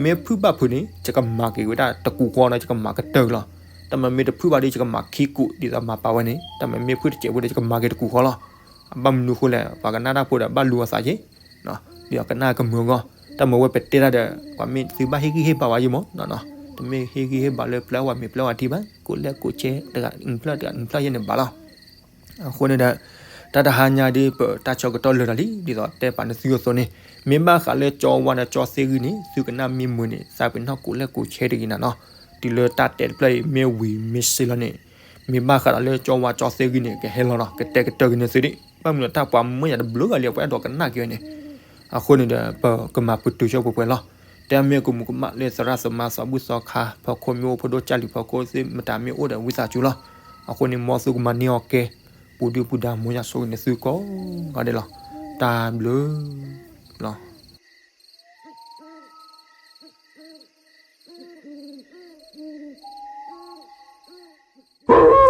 မ့ၢ်ဖုၣ်ဘၣ်ဖုးန့ၣ် ယကမၤက့ၤဝဲဒၣ်တကူးဃီနီၤ ယကမၤကတၢၢ်လီၤ. တၢ်မၤမ့ၢ်တဖုၣ်ဘၣ်ဒီး ယကမၤခ့ကူး ဒ်သိးမၤပာ်ဝဲန့ၣ် တၢ်မၤမ့ၢ်ဖုၣ်တစဲးဖိဒီး ယကမၤက့ၤတကူးဃီလီၤ. အဘၣ်မနုၤဃိလဲၣ် ပှၤကနၣ်တၢ်ဖိဒီး ဘၣ်လူၤအသးက့ၤ ဒီးကနၣ်ကမုာ်အဂီၢ်, တၢ်မၤဝဲပတဲတၢ်ဒီး ပှၤမ့ၢ်သုဘၣ်ဟ့ၣ်ဂံၢ်ဟ့ၣ်ဘါဝဲယမီၤ, တမ့ၢ်ဟ့ၣ်ဂံၢ်ဟ့ၣ်ဘါလၢပျဲဝဲမ့ၤပျဲဝဲထံဘၣ်, ကိးလဲၣ်ကိးဆဲးတဂၤ နဖျၢၣ်တဂၤ နဖျၢၣ်ယဲန့ၣ်ဘၣ်လီၤ. အဃိန့ၣ်ဒီး တၢ်တဟါညါဒ် ပတၢ်ဆၢကတီၢ်လၢာ်ဒီးလံ ဒ်သိးတဲပာ်နသုအသိးန့ၣ်, မ့ၢ်ဘၣ်ဃးလၢကၠီဝါဒီးကၠီသ့ၣ်ဂံၢ်န့ၣ် သုကနၣ်မ့ၢ်မုာ်န့ၣ် သးပ့ၤနီၣ်ကိးလဲၣ်ကိးဆဲတဂ့ၤနၤနီၤ. တုၤလၢတၢ်တဲတဖျၢၣ်အံၤမ့ၢ်ဝံၤမ့ၢ်စ့လီၤန့ၣ်, မ့ၢ်ဘၣ်ဃးဒီးလၢကၠီဝါကၠီသ့ၣ်ဂံၢ်န့ၣ် ကဟဲလီၤဒီး ကတဲကတၢၢ်က့ၤနသုဒံး, ဘၣ်မနုၤတၢ်ပှၤမၢယၤတဘျုးဂၤလံ ပှၤအဲၣ်ဒိးကနၣ်က့ၤဝဲန့ၣ်. အဃိန့ၣ်ဒီး ပကမၤပတုာ်ဆိပှဲၤပှဲၤလီၤ. တဲမ့ၢ်ကမူးကမၣ်လၢသရၣ်သမါသးဘုၣ်သီခါ ဖီခိၣ်မ့ၢ်အိၣ် ဖိဒိၣ်ကၢ်လံၤဖီခိၣ်သ့ၣ်မတၤမ့ၢ်အိၣ်ဒီး ဝံသးစူၤလီၤ. အဃိန့ၣ် မ်သုကမၤန့ၢ်အီၤကဲ ပူၤဒုၣ်ပူၤဒါ မ်ယွၤဆိၣ်ဂ့ၤနသုကိးဂၤဒဲးလီၤ. တၢ်ဘျုးလီၤ.